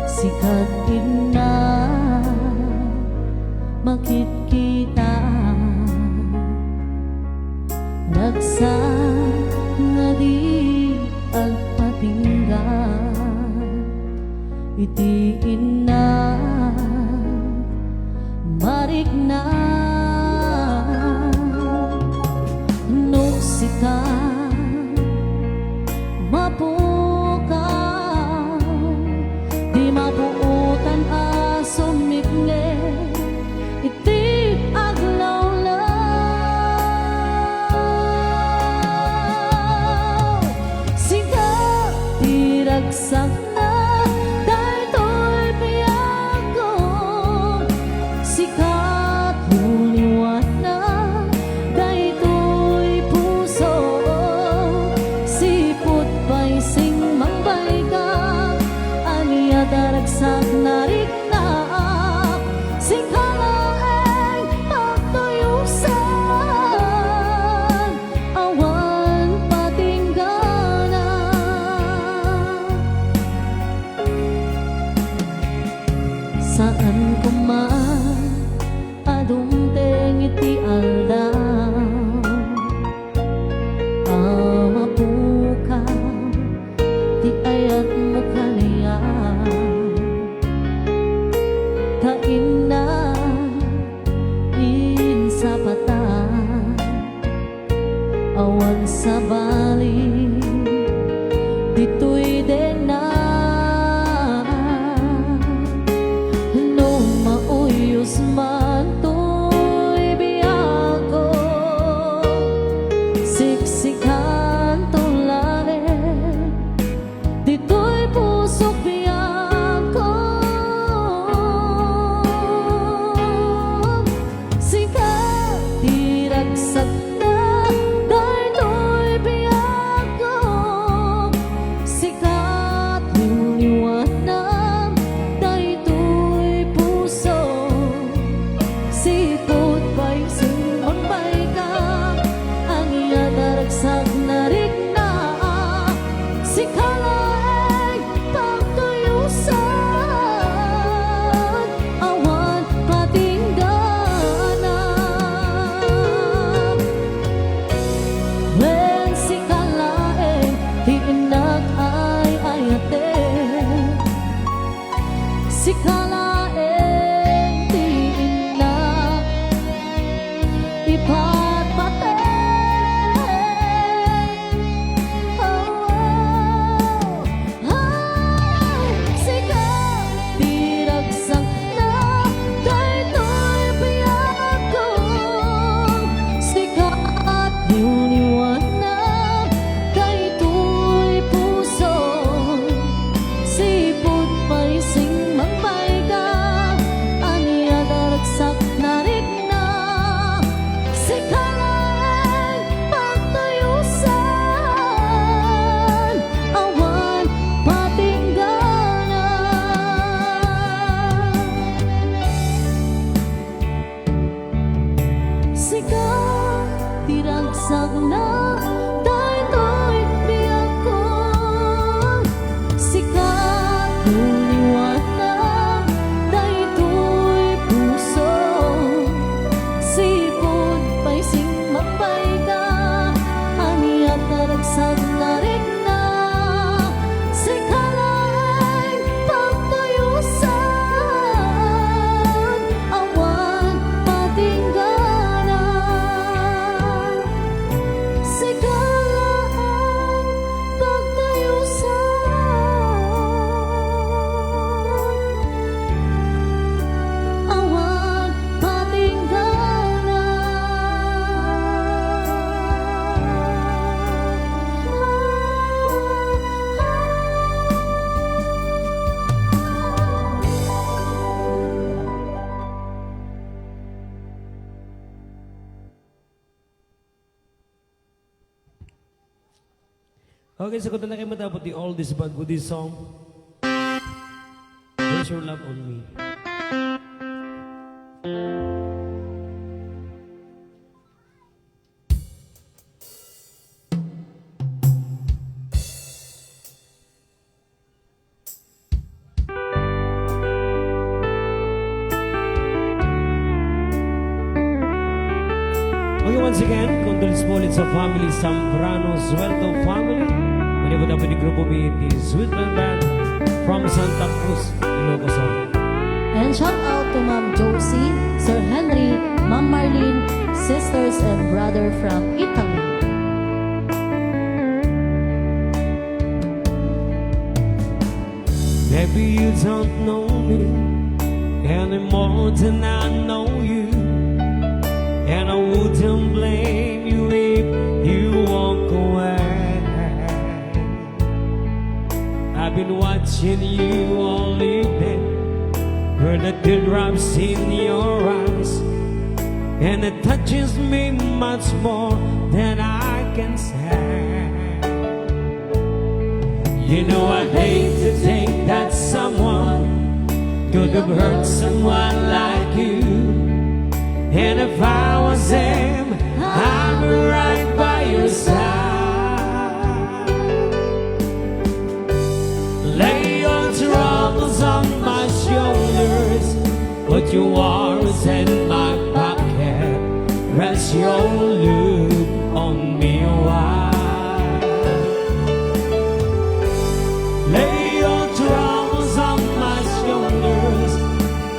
sikat inna makitkita. Sa nga di agpatingga iti innak marikna. No sika mapukaw, di mapuotan a sumipnget iti aglawlaw. Sika ti ragsakna, daytoy biagko. Sika ti liwanag, daytoy puso. Sipud pay sing mangbayka, ania ta ragsak narikna. Sika laeng pagtuyusan, awan patinggana. Saan koma a dumteng iti aldaw a mapukaw ti ayatmo kaniak. Ta innak insapatan, awan sabali ditoy denak. No mauyos man toy biagko, siksikanto laeng ditoy pusok biagko. Sika ti ragsakna, daytoy biagko. Sika ti liwanag, daytoy puso. Sipud pay sing mangbayka, ania ta ragsak narikna. Sika laeng pagtuyusan, awan patinggana. Wen, sika laeng ti innak ay-ayaten. Sika laeng ti innak ipatpateg. Oh, oh. Ay, sika ti ragsakna, daytoy biagko. Sika ti liwanag, daytoy puso. Sipud pay sing mangbayka, ania ta ragsak narikna. Sika laeng pagtuyusan, awan patinggana. Sika ti ragsakna, daytoy biagko. Sika ti liwanag, daytoy puso. Sipud pay sing mangbayka, ania ta ragsak narikna. Sika laeng pagtuyusan, awan patinggana. Sika laeng pagtuyusan, awan patinggana. Okay, so kanta na kayo matapos the oldest but goodest song. There's your love on me. Okay, one, Again, condolence po ulit sa family Zambrano Suelto family. Manipod po ni grupo mi, the Sweet Band Band from Santa Cruz, Ilocos Sur. And shout out to Ma'am Josie, Sir Henry, Ma'am Marlene, sisters and brother from Italy. Maybe you don't know me any more than I know you, and I wouldn't blame you if you walk away. I've been watching you all evening, heard the teardrops in your eyes, and it touches me much more than I can say. You know, I hate to think that someone could have hurt someone like you. And if I was him, I'd be right by your side. Lay your troubles on my shoulders, put your worries in my pocket. Rest your load on me a while. Lay your troubles on my shoulders,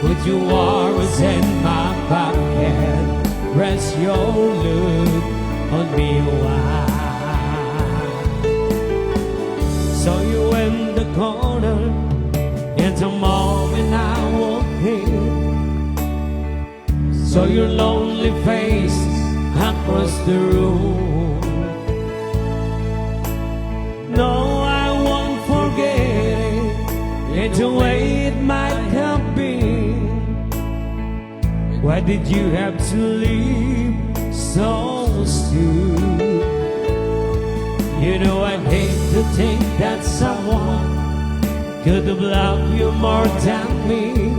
put your worries in my pocket. Rest your load on me a while. Saw you in the corner, and the moment I walked in, saw your lonely face across the room. No, I won't forget it, the way it might have been. Why did you have to leave so soon? You know, I hate to think that someone could have loved you more than me.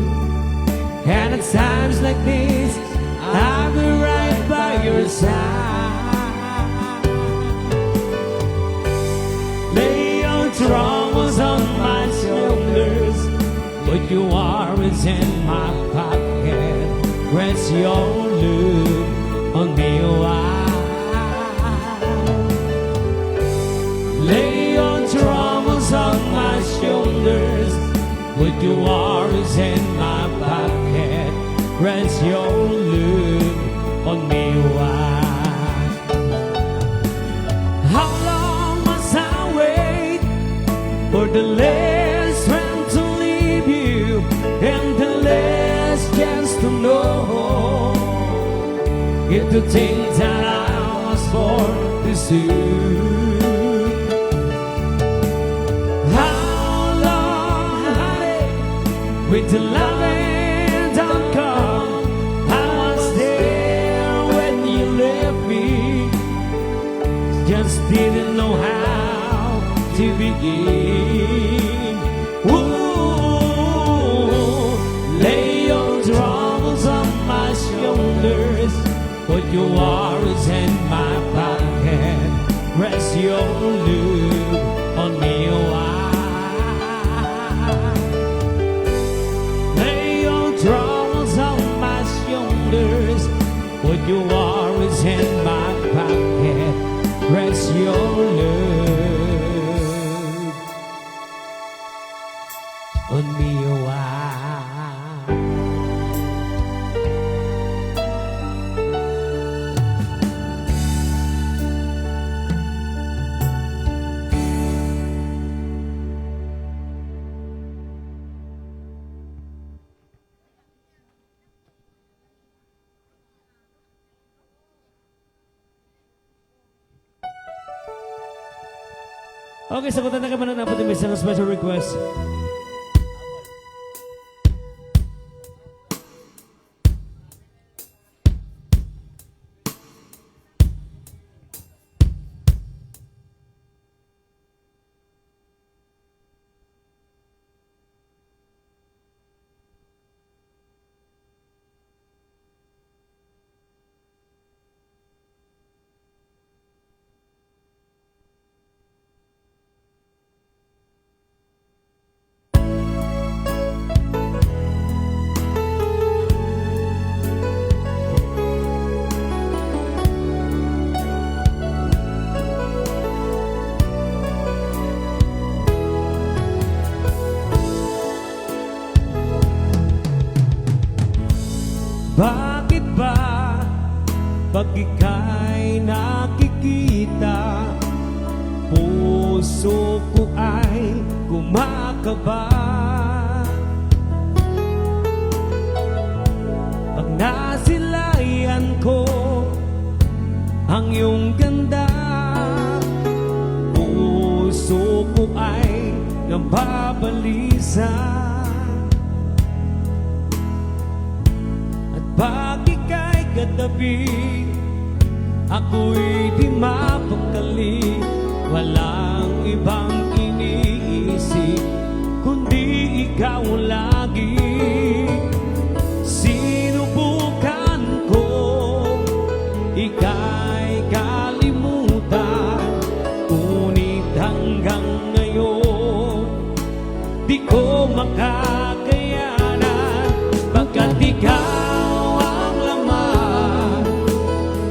And at times like this, I'll be right by your side. Lay your troubles on my shoulders, put your worries in my pocket. Rest your load on me a while. Lay your troubles on my shoulders, put your worries in my pocket. Rest your load on me a while. How long must I wait for the last strength to leave you and the last chance to know if the things that I was born to do? How long, honey, with the loving don't come? I was there when you left me, just didn't know how to begin. Ooh, lay your troubles on my shoulders, put your worries in my pocket. Rest your load on me a while. Lay your troubles on my shoulders, put your worries in my pocket. Rest your load on me a while. Okay, sagutan na kayo, mananapot, may isang special request. Puso ko ay kumakaba pag nasilayan ko ang iyong ganda. Puso ko ay nababalisa at pag ika'y katabi, ako'y di mapakali. Walang ibang iniisip kundi ikaw lagi. Sinubukan ko ika'y kalimutan, ngunit hanggang ngayon di ko makakayanan, pagkat ikaw ang laman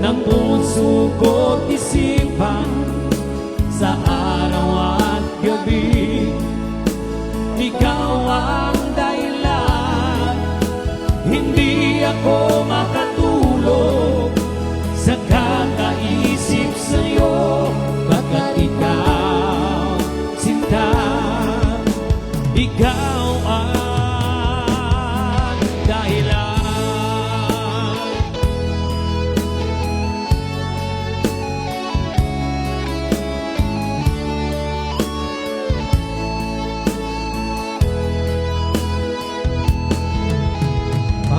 ng puso ko't isipan sa araw at gabi. Ikaw ang dahilan, hindi ako makatulog sa kakaisip sa'yo, pagkat ikaw, sinta, ikaw ang dahilan.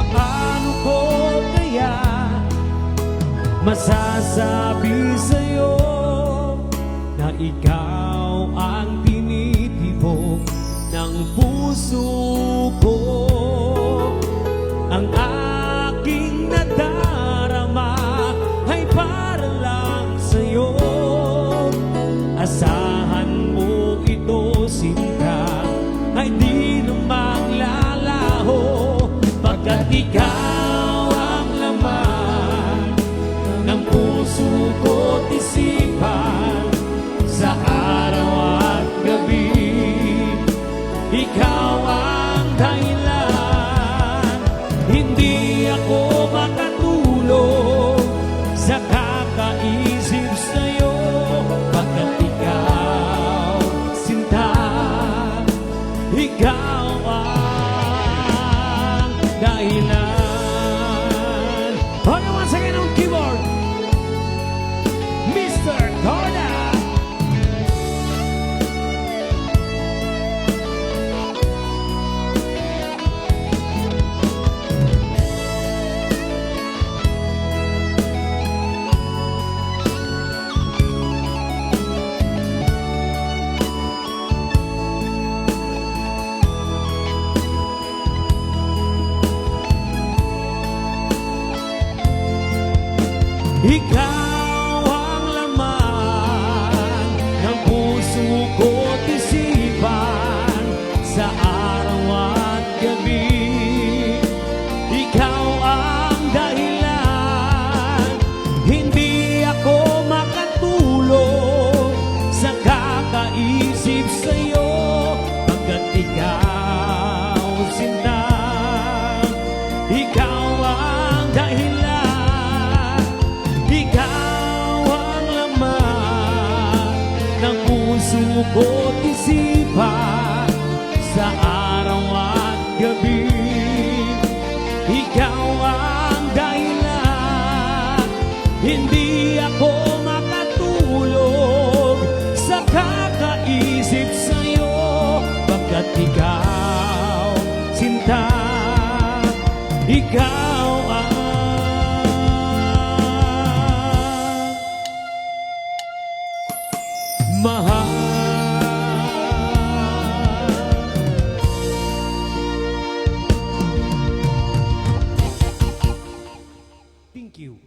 Paano ko kaya masasabi sa'yo na ikaw ang tinitibok ng puso ko? Ang aking nadarama ay para lang sa'yo. Asahan mo ito, sinta, ay di na maglalaho, pagkat ikaw ang laman ng puso ko't isipan sa araw at gabi. Ikaw ang dahilan, hindi ako makatulog sa kakaisip sa'yo, pagkat ikaw, sinta, ikaw ang dahilan. Okay, once again on keyboard, Mister Torda. Ikaw ang laman ng puso ko't isipan sa araw at gabi. Ikaw ang dahilan, hindi ako makatulog sa kakaisip sa'yo, pagkat ikaw, sinta, ikaw ang dahilan, ikaw ang laman ng puso ko't isipan sa araw at gabi. Ikaw ang dahilan, hindi ako makatulog sa kakaisip sa'yo, pagkat ikaw, sinta, ikaw ang mahal. Thank you.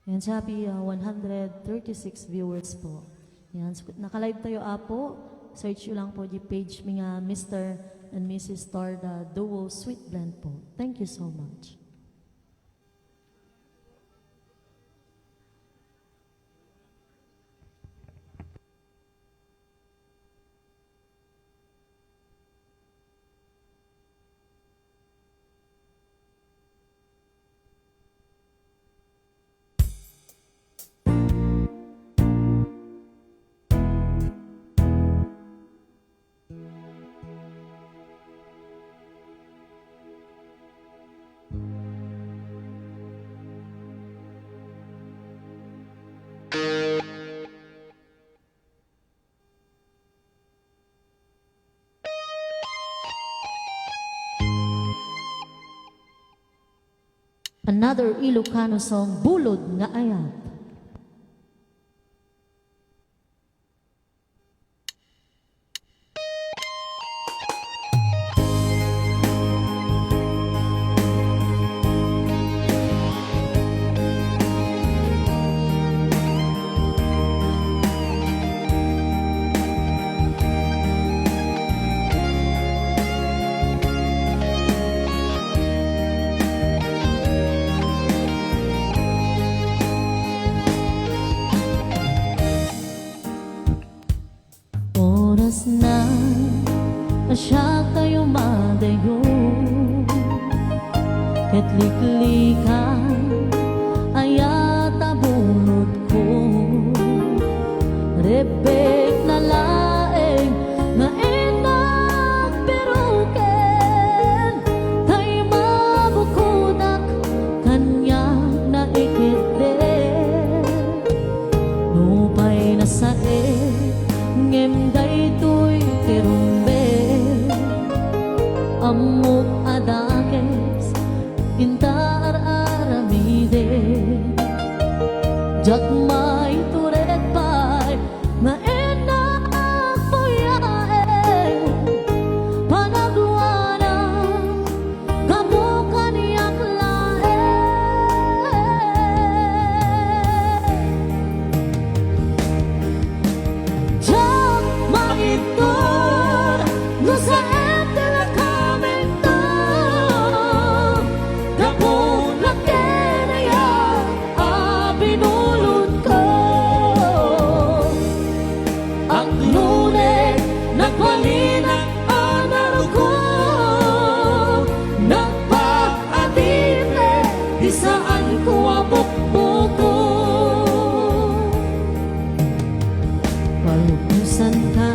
Yan, sa happy, ah, one hundred thirty-six viewers po. Yan, so, naka-live tayo, apo. Search nyo lang po di page mi nga Mister and Missus Torda Duo Sweet Blend po. Thank you so much. Another Ilocano song, Bulod nga Ayat. Oras na a siak tayo madayo, ket liklikan aya ta bulodko. Rebbek na laeng nga innak piruken, tay mabukodak kaniak naiketdek. Nupay nasaek, ngem daytoy ti rumbeng. Ammok a dakes inta ar-aramidek. Diak maitured pay nga innak puyaen, panagwana gapu kaniak laeng. Diak maitur no saan ti nakamengto, gapu na ken aya a binulodko. Agnunek, nagbalinak a naruko, nagpaadipek ti saanko a bukbuko. Palubosanka,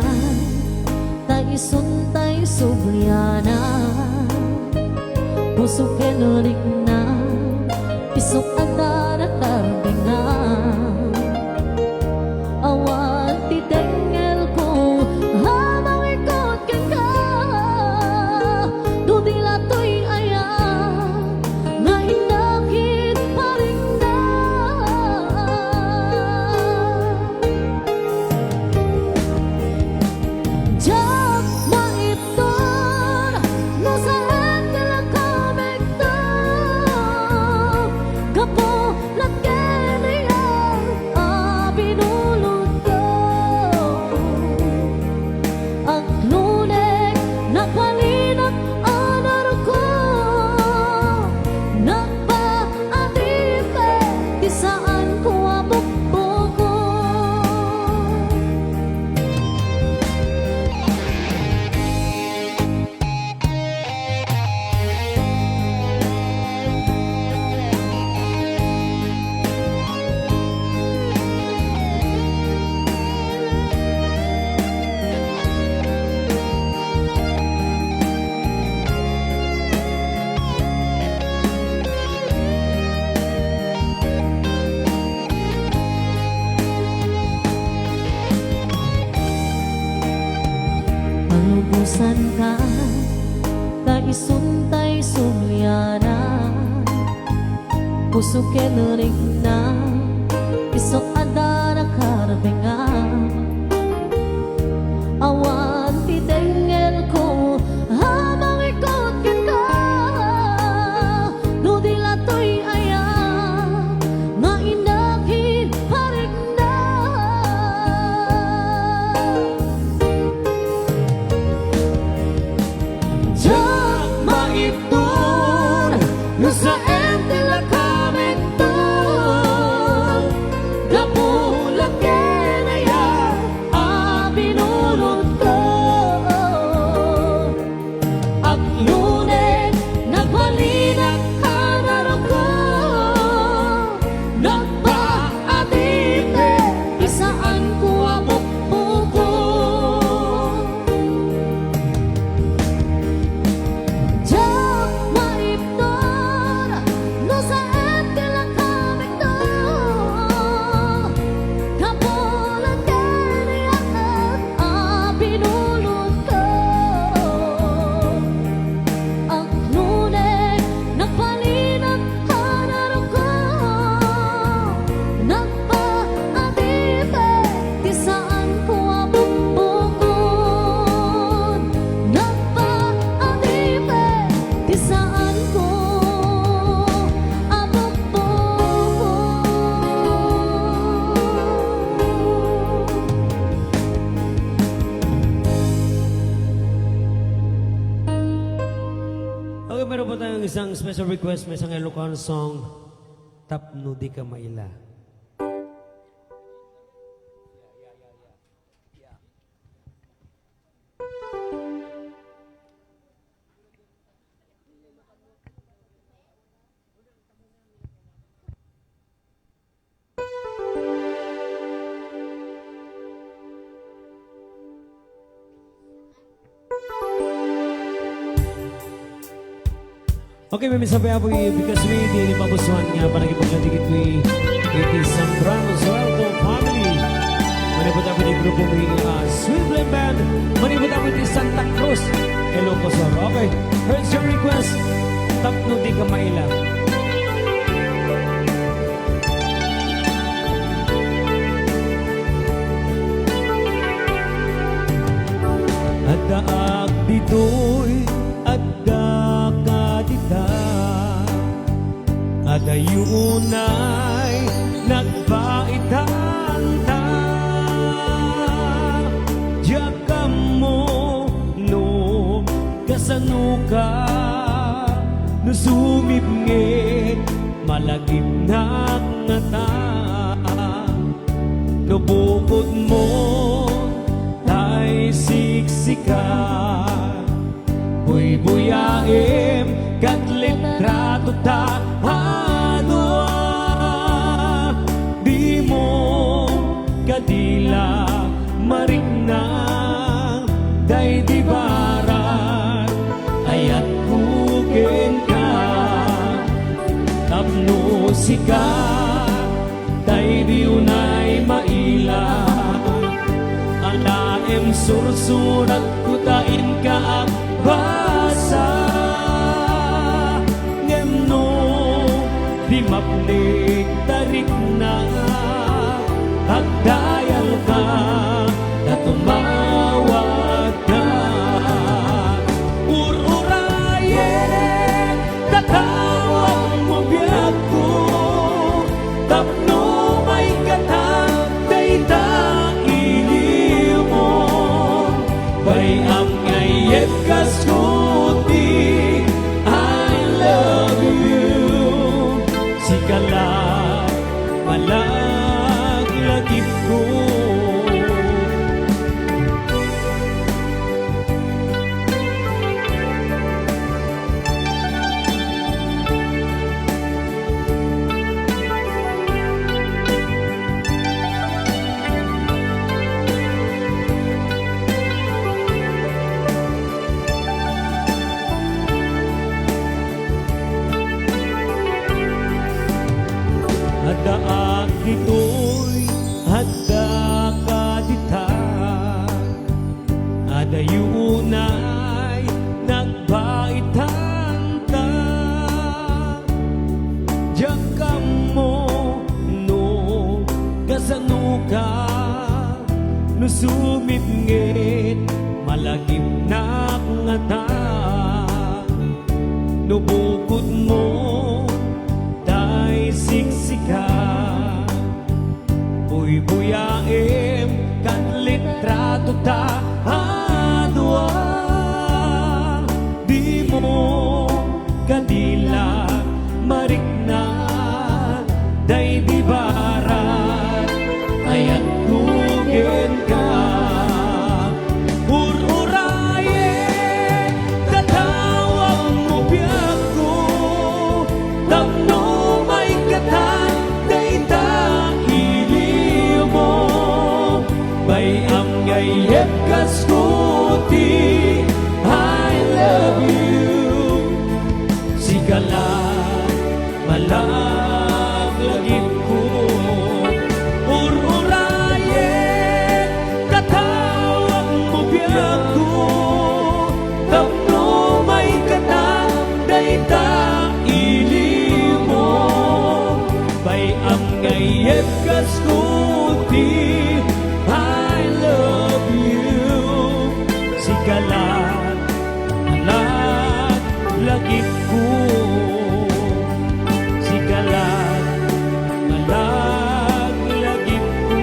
ta isuntay subliana. Puso ken rikna, isu adda nakarbengna. Awan ti dengngelko a mangikot kenka, no di la toy aya nga innak ket parikna. Diak maitur no saan ti nakamengto, gapu na ken aya a binulodko. Agnunek, nagbalinak a naruko, nagpaadipek ti saanko a bukbuko. Palubosanka, ta isuntay subliana. Puso ken rikna, isu adda nakarbengna. Awan ti dengngelko a mangikot kenka, no di la toy aya nga innak ket parikna. Diak maitur no saan ti nakamengto, gapu la ken Meron po tayong isang special request, may isang Ilocano song, Tapno Di Ka Maila. Okay, maminsan pa po, because we di ni pabusuan nga panagipaglatigit mi iti Zambrano Suelto family. Manipud amin ti grupo mi, ah, Swift Limp Band. Manipud amin ti Santa Cruz, Ilocos Sur. Okay, here's your request. Tapno Di Ka Maila. Addaak ditoy, addaka dita. Adayo unay nagbaitanta. Diak ammo no kasanoka, no sumipnget malagipnak ngata. No bukodmo tay siksika, buybuyaem ket litrato ta. Ano a dimo kadi la marikna daydi barat, ayatko kenka tapno sika. Daydi unay maila, alaem sursuratko ta inka agbasa. Ngem no di mapnek ta rikna, agdayalka ta tumawagka. Ur-urayek ta tawagmo biagko, tapno maikkatak dayta iliwmo. Bay-am nga iyebbkasko ti I love you. Sika la, malaglagipko. Addaak ditoy, addaka dita. Adayo unay nagbaitanta. Diak ammo no kasanoka, no sumipnget malagipnak ngata. No bukodmo tay siksika, buybuyaem ket litrato ta a dua. Dimo kadi la marikna daydi barat, ayatko kenka. Ur-urayek ta tawagmo biagko, tapno maikkatak dayta iliwmo. Bay-am nga iyebbkasko ti I love you. Sika la, malaglagipko. Ur-urayek ta tawagmo biagko, tapno maikkatak dayta iliwmo. Bay-am nga iyebbkasko ti I love you. Sika la, malaglagipko. Sika la, malaglagipko.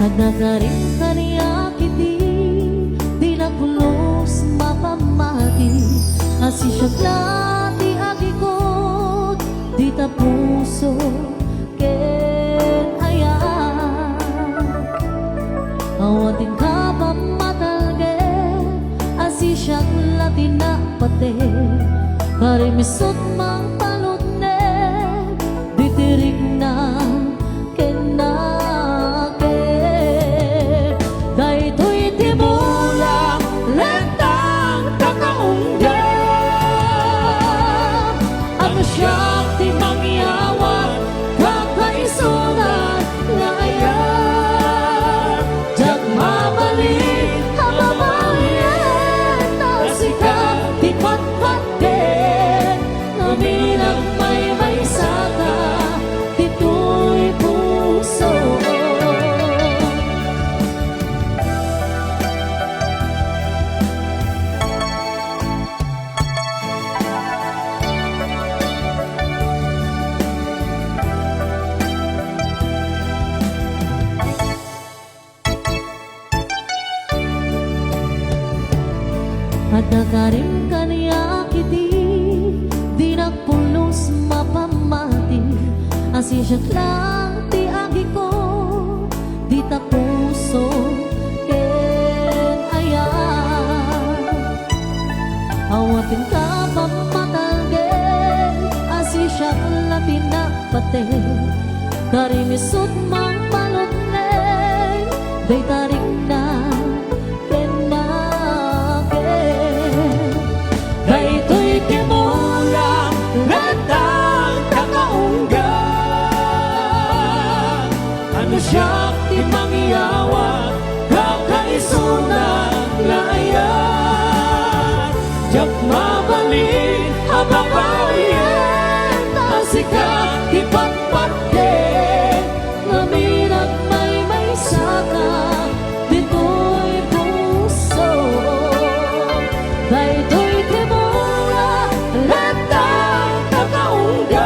Adda karim kaniak iti dinak pulos mapammati, a sisiak la ti agikut dita puso ken ayat. Awatenka pammatalged a sisiak la ti napateg, karim isut' mangpalutneg diti rikna ken nakem. Daytoy ti bulan, rentang kakaunggam, a no siak ti mangyawat, kakaisunan nga ayat. Diak mabalin a babaen, ta sika ti patpatgen, ngamin agmaymaysaka ditoy puso. Adda karim kaniak iti dinak pulos mapammati, a sisiak la ti agikut dita puso ken ayat. Awatenka pammatalged a sisiak la ti napateg, karim isut' mangpalutneg dayta rikna ken nakem. Daytoy ti bulan, rentang kakaunggam, a no siak ti mangyawat, kakaisunan nga ayat. Diak mabalin a babaen, ta sika ti patpatgen, ngamin agmaymaysaka ditoy puso. Daytoy ti bulan, rentang kakaunggam,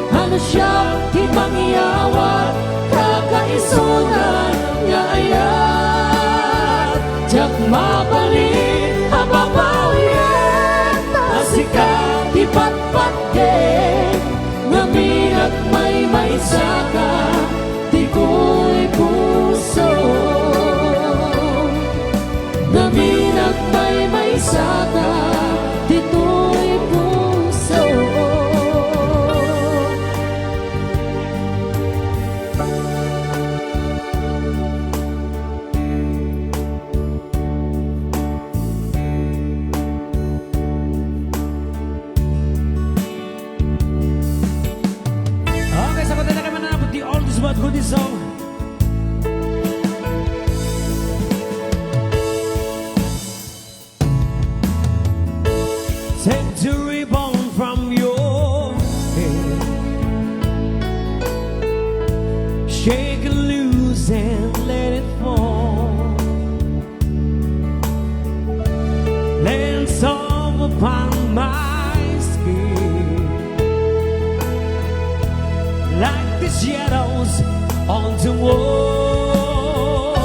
a no siak ti mangyawat, kakaisunan nga ayat. Diak mabalin a babaen, ta sika ti patpatgen, ngamin agmaymaysaka ditoy puso. Ngamin agmaymaysaka ditoy puso. Okay, so kanta na kami na the oldest but goodest song. Take the ribbon from your head. Shake it loose and let it fall. Let it soft upon my skin like the shadows on the wall.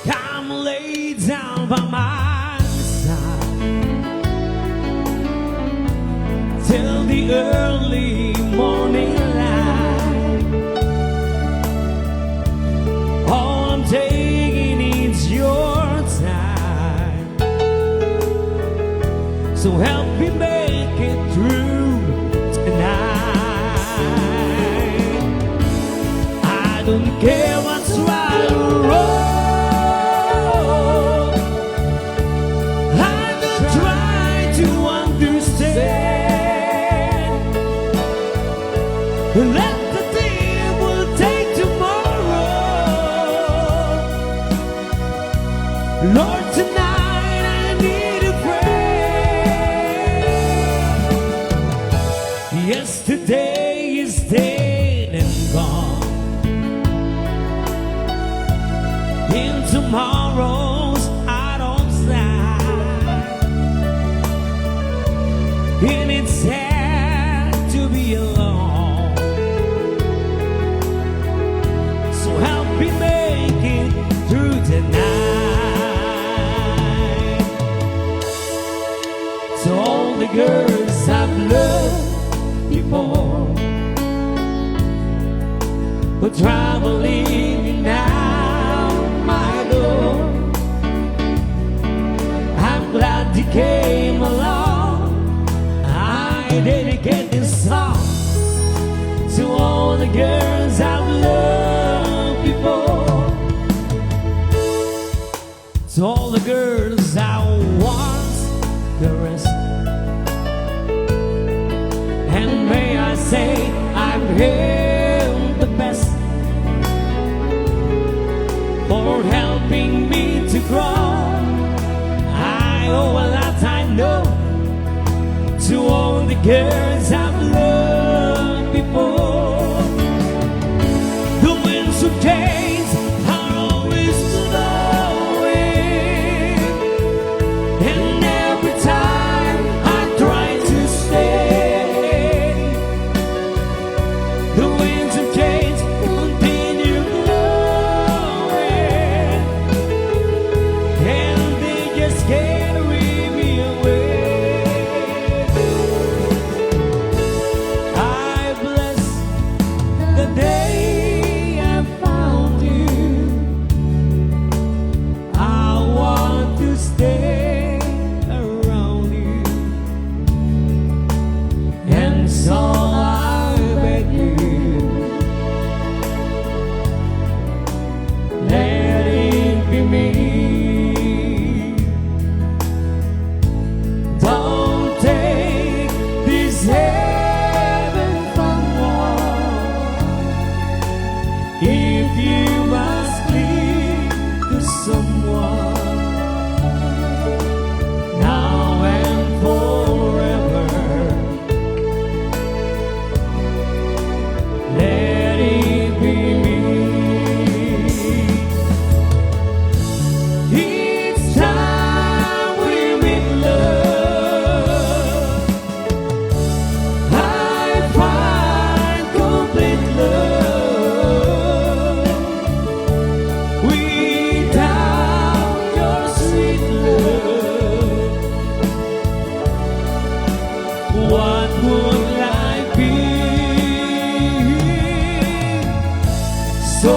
Come lay down by my side till the early morning light. All I'm taking is your time. So help me make it through tonight. I don't care what's right or wrong. I don't try to understand. Let the devil take tomorrow. Lord, tonight I need a friend. Yesterday is dead and gone. In tomorrow's I don't stand. And it's sad to be alone. All the girls I've loved before, who traveling now my door. I'm glad you came along. I dedicate this song to all the girls I've loved before. To all the girls I once caressed. And may I say, I am the best for helping me to grow. I owe a lot, I know, to all the girls I've loved before. The winds of change are always blowing, and every time I try to stay, the winds of change continue blowing, and they just carry me away. I bless the day I found you. I want to stay around you, and so I beg you, let it be me. Don't take this heaven from war. If you must cling to someone now and forever, let it be me. Each time we meet, love, I find complete love. Without your sweet love, what would life be? So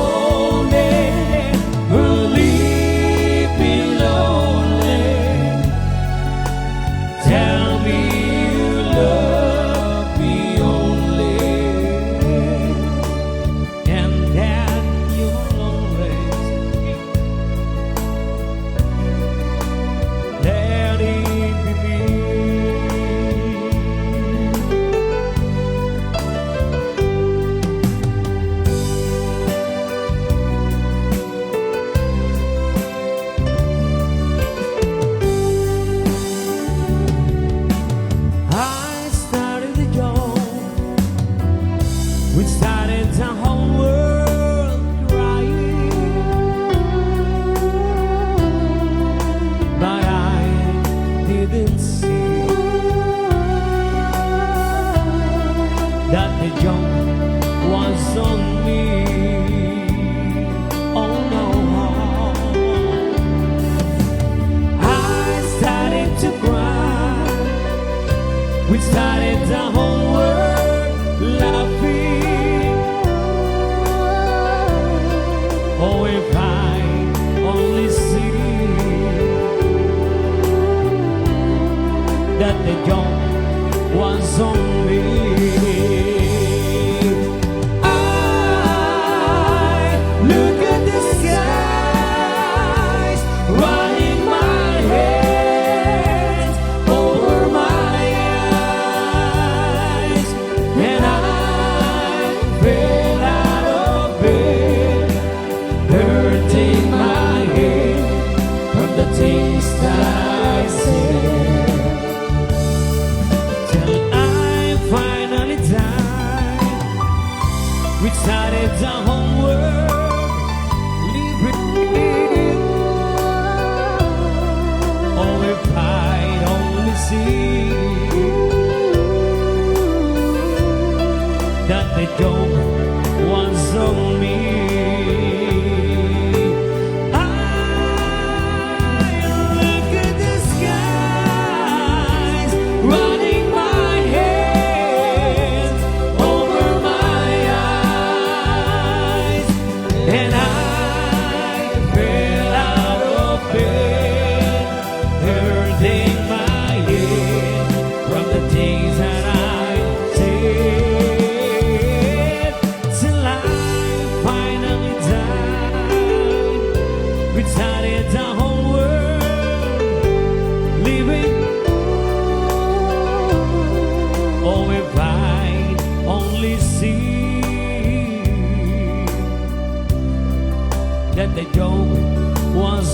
never leave me lonely. Tell me you love me only, and that you'll always be. Let it be me. I started the joke. We started the whole world crying, but I didn't see that the joke was on me. Oh no. I started to cry. We started the whole world laughing. Oh, if I only see that the joke was on me. I look at the skies, running my hands over my eyes, and I fell out of bed, hurting my head from the things that I said. Till I finally die.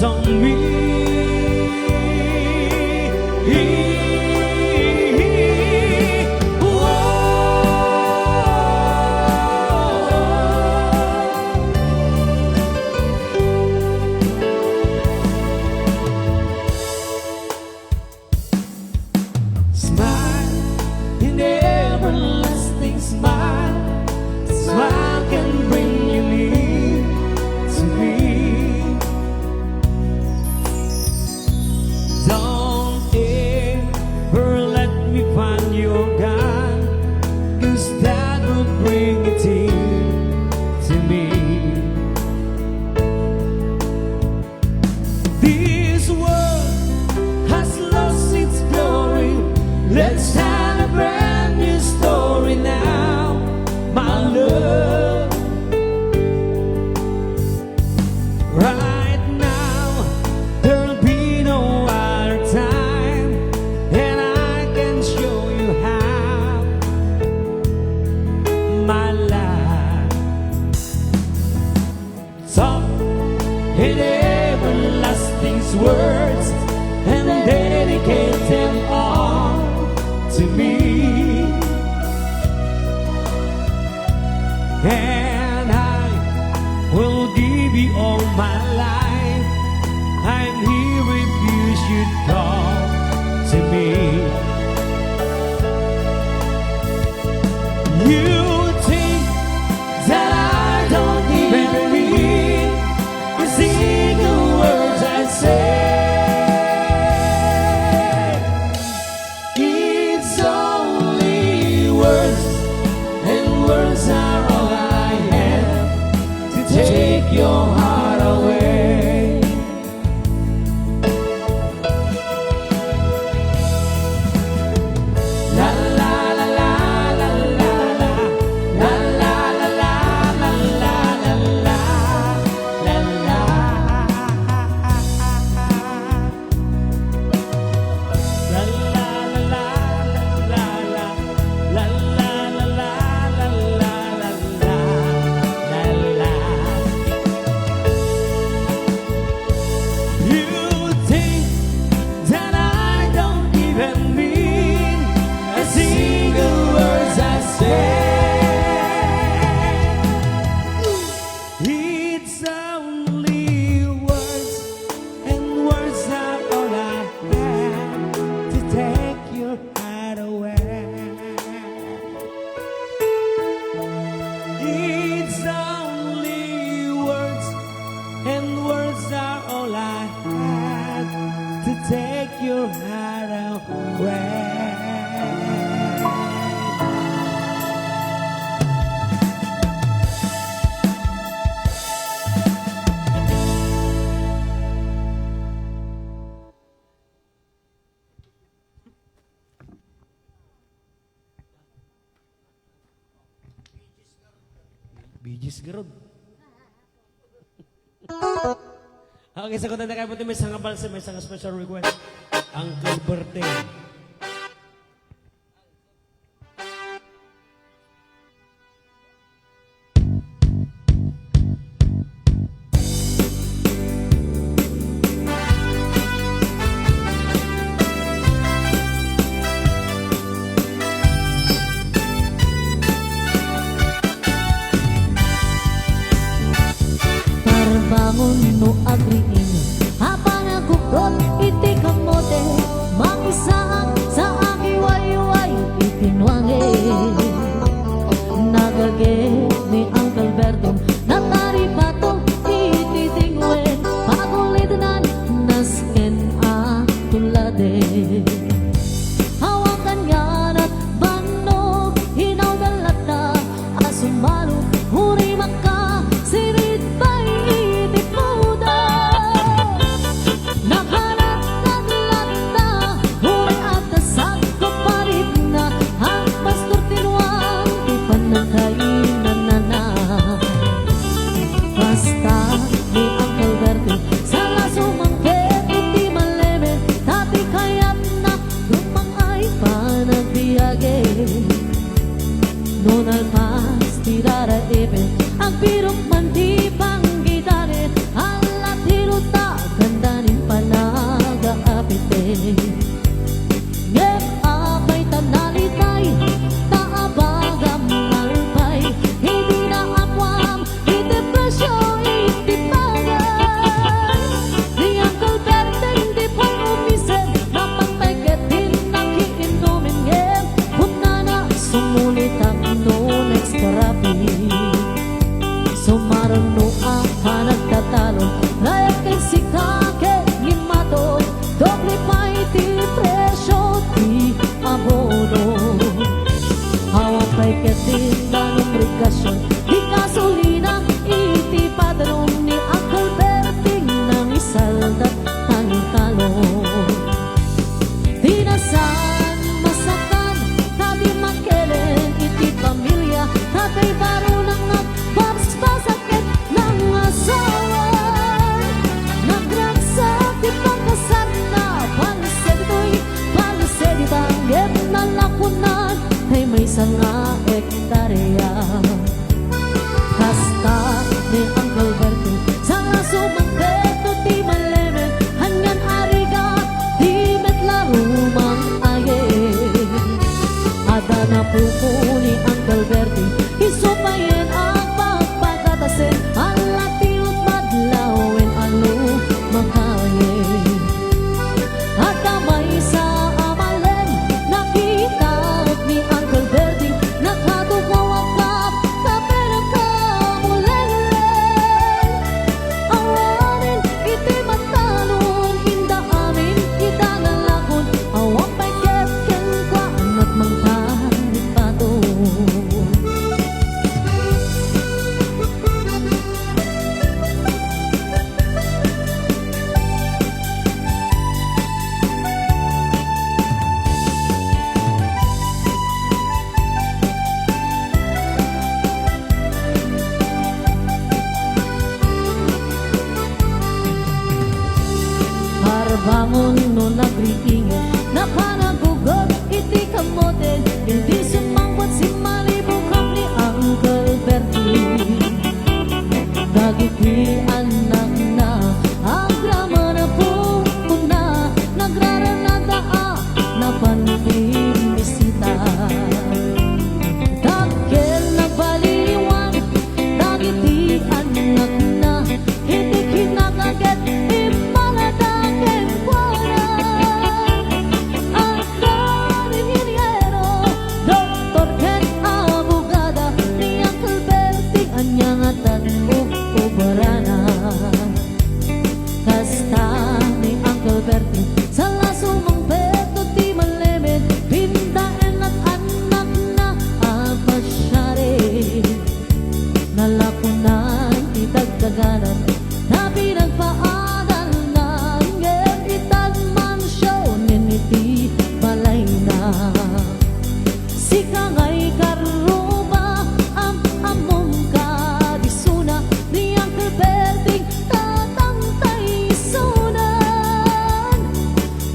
on me. Smile, an everlasting smile. Smile can bring you near to me. Don't ever let me find you gone, 'cause that would bring a tear to me. This world has lost its glory. Let's start a brand new story now, my love. Right now, there'll be no other time, and I can show you how, my love. Talk in everlasting words and dedicate them all to me. And I will give you all my life. I'm here if you should call to me. You think that I don't even mean a single word I say. It's only words, and words are all I have to take your heart away. You think that I don't even mean a single word I say. It's only words, and words are all I have to take your heart away. It's only words, and words are all I have to take your heart away. Bee Gees garud. Okay, sagutan na kayo po ito. May isang balsa, may isang special request. Uncle Berting. Tarbangon no agriing a panagkukrot iti kamote, mangisaak sa akiwayway iti nuange. Nagagem ni Uncle Berto, nataripato iti dingwe, pagulidnan nasken a tulade. Awan kaniana bannog, inaw-el latta a sumalo, uri makka sirit pay iti puda. Nakanatkad latta, uri adda sagko paritna, a pastor ti nuang ti pannakainanana. Basta ni Uncle Berto, sala sumangpet iti malemed, ta ti kayatna, dumang ay panagbiage. No nalpas ti raraepen, agbirok man ti panggidare, ala ti luta ken maysa nga hektaria. Kasta ni Uncle Bertie, saan a sumangpet no ti mallemed, anian a rigat, di met la rumang ayen. Adda napukaw ni Uncle Bertie, isu payen a pagpagatasen, ala ti utmadlawen a lumakayen. Adda maysa a malem, nakitak ni Uncle Bertie, nakadukaw a kap, kapenat a mulenglen. Awanen iti matalon, inda amin ida nalakon, awan pay ket kenkuana mangparipato. Harbangon no nagriinget, napan a gugod iti kamote, indi sumangpet, simmalibukan ni Uncle Bertie. Dagiti annakna, agraman a pupotna, nagrarannada a napan ti misita. Dakkel nagbaliwan dagiti annakna, iti kinaka ket immangada kenkuana. Adda ingeniero, doktor ken abogada, ni Uncle Bertie ania ngatan uobrana. Kasta ni Uncle Bertie, saan la sumangpet no ti mallemed, pindaenna ti annakna a pasiaren. Nalakonan ti dagdaganan, ta pinagpaadalna ngem itad mansionen iti balayna. Sika ngay karruba, am-ammom kadi isuna, ni Uncle Berting tatangtay isunan.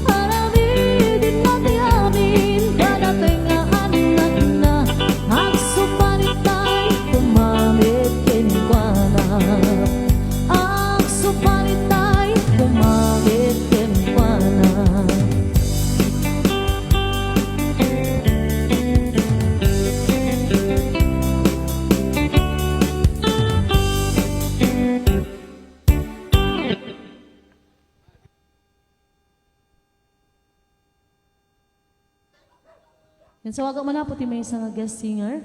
Aramidinna ti amin, kadatoy nga annakna, agsupanitay kumamit kenkuana. Agsupanitay kumamit kenkuana. Yan, sawagan man po ti maysa nga guest singer.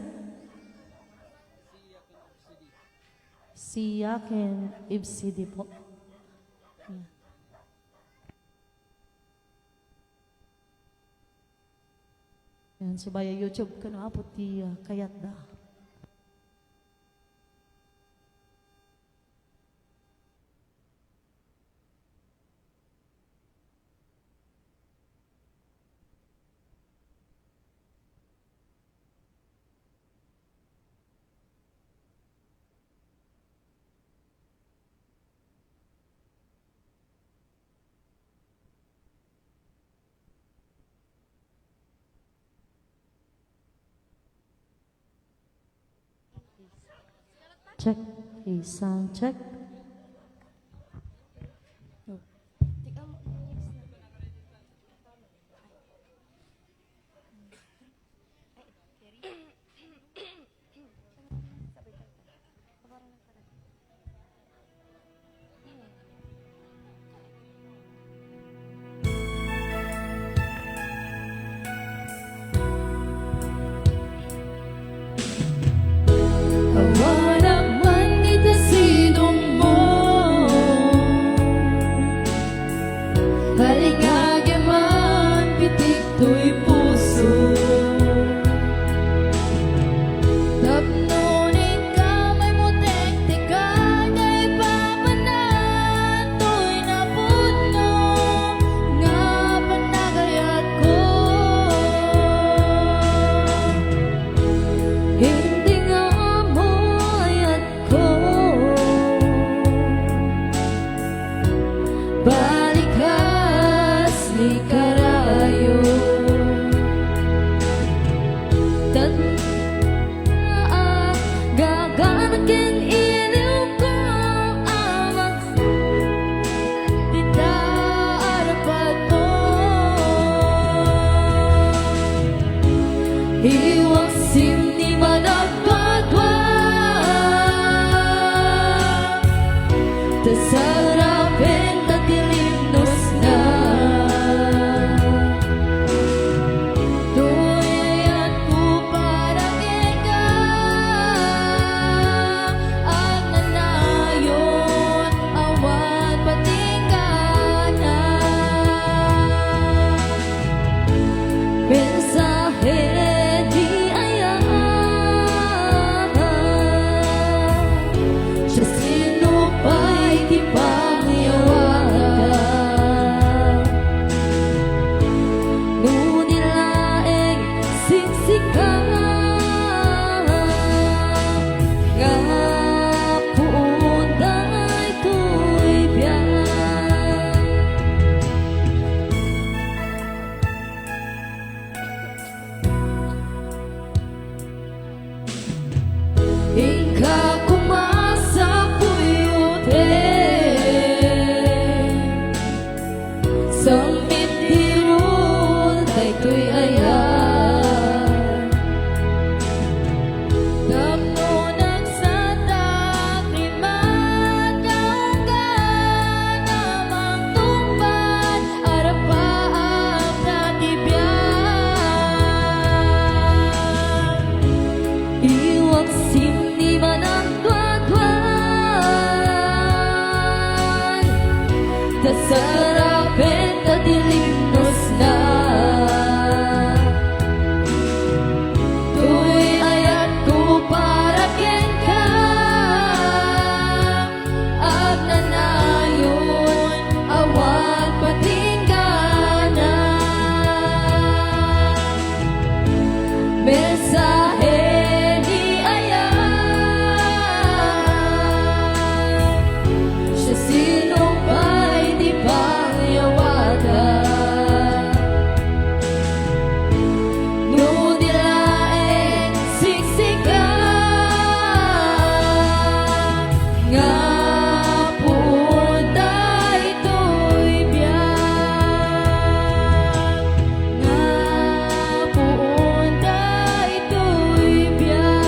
Siya ken Ibsidi po. Yan. Yan, subay a YouTube kano, Apo, ti, ah, kayatda. Check. Okay, sound check. Awan man ita sinong Iwaksim ni managdwadwa, ta sarapen ta ti limnosna. Toy ayatko para kenka, agnanayon, awan patinggana. Mensahe ni ayat, siasino pay ti pangyawata? No di laeng siksika, gapuon daytoy biag. Inka koma sa puyote, samitiro daytoy ayat. Tapno nagsatak rimat, kaunggan a mangtungpal, arapaap ta ti biag. Iwaksim ni managdwadwan, ta sarapen ta ti limnosna. Toy ayatko para kenka, agnanayon, awan patinggana. Mensahe ni ayat, siasino pay ti pangyawata? No di laeng siksika, gapuon daytoy biag. Gapuon daytoy biag.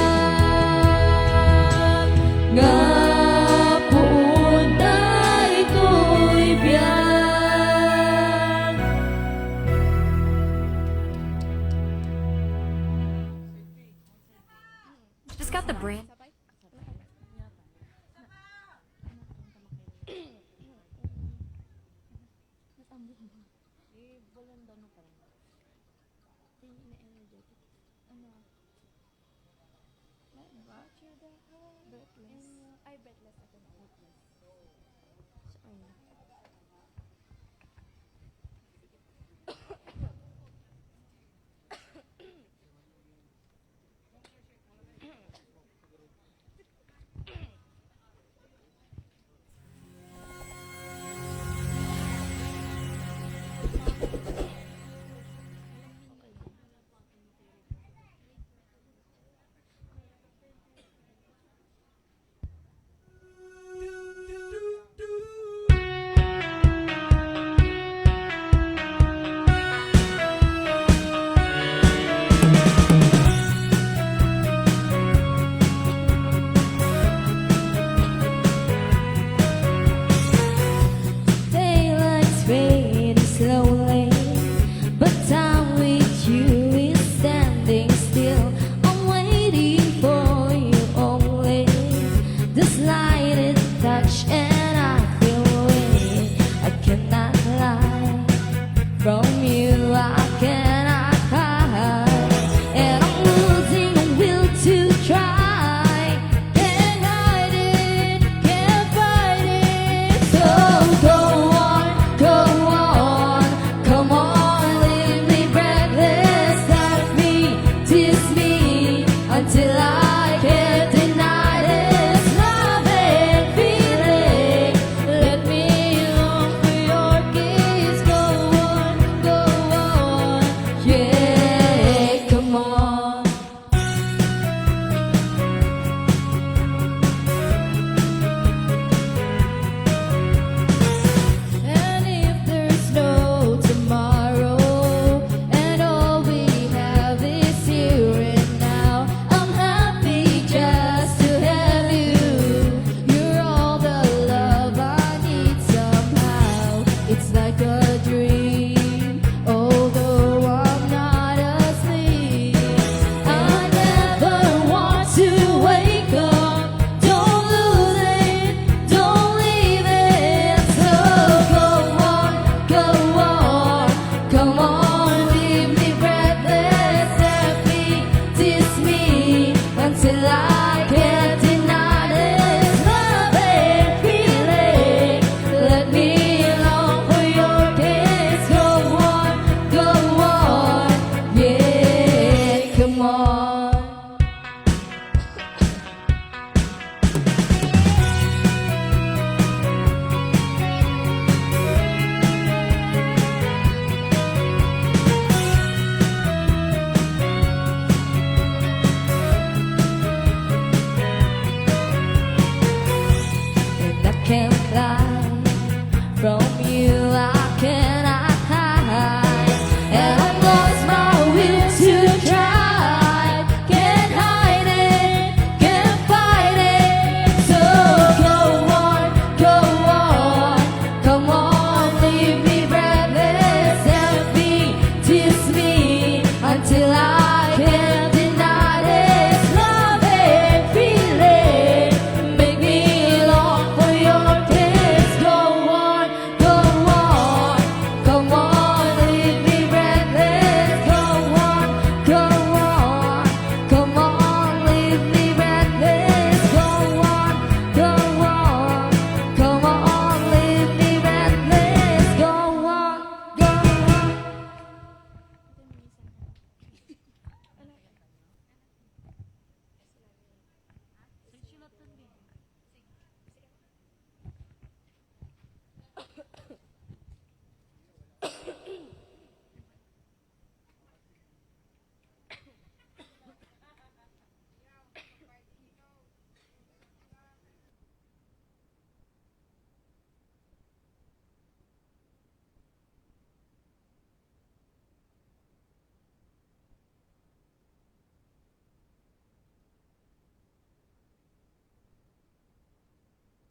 Gapuon daytoy biag. Just got the brand. Breathless. Ay, breathless ako na. Breathless. Siya kayo. mo.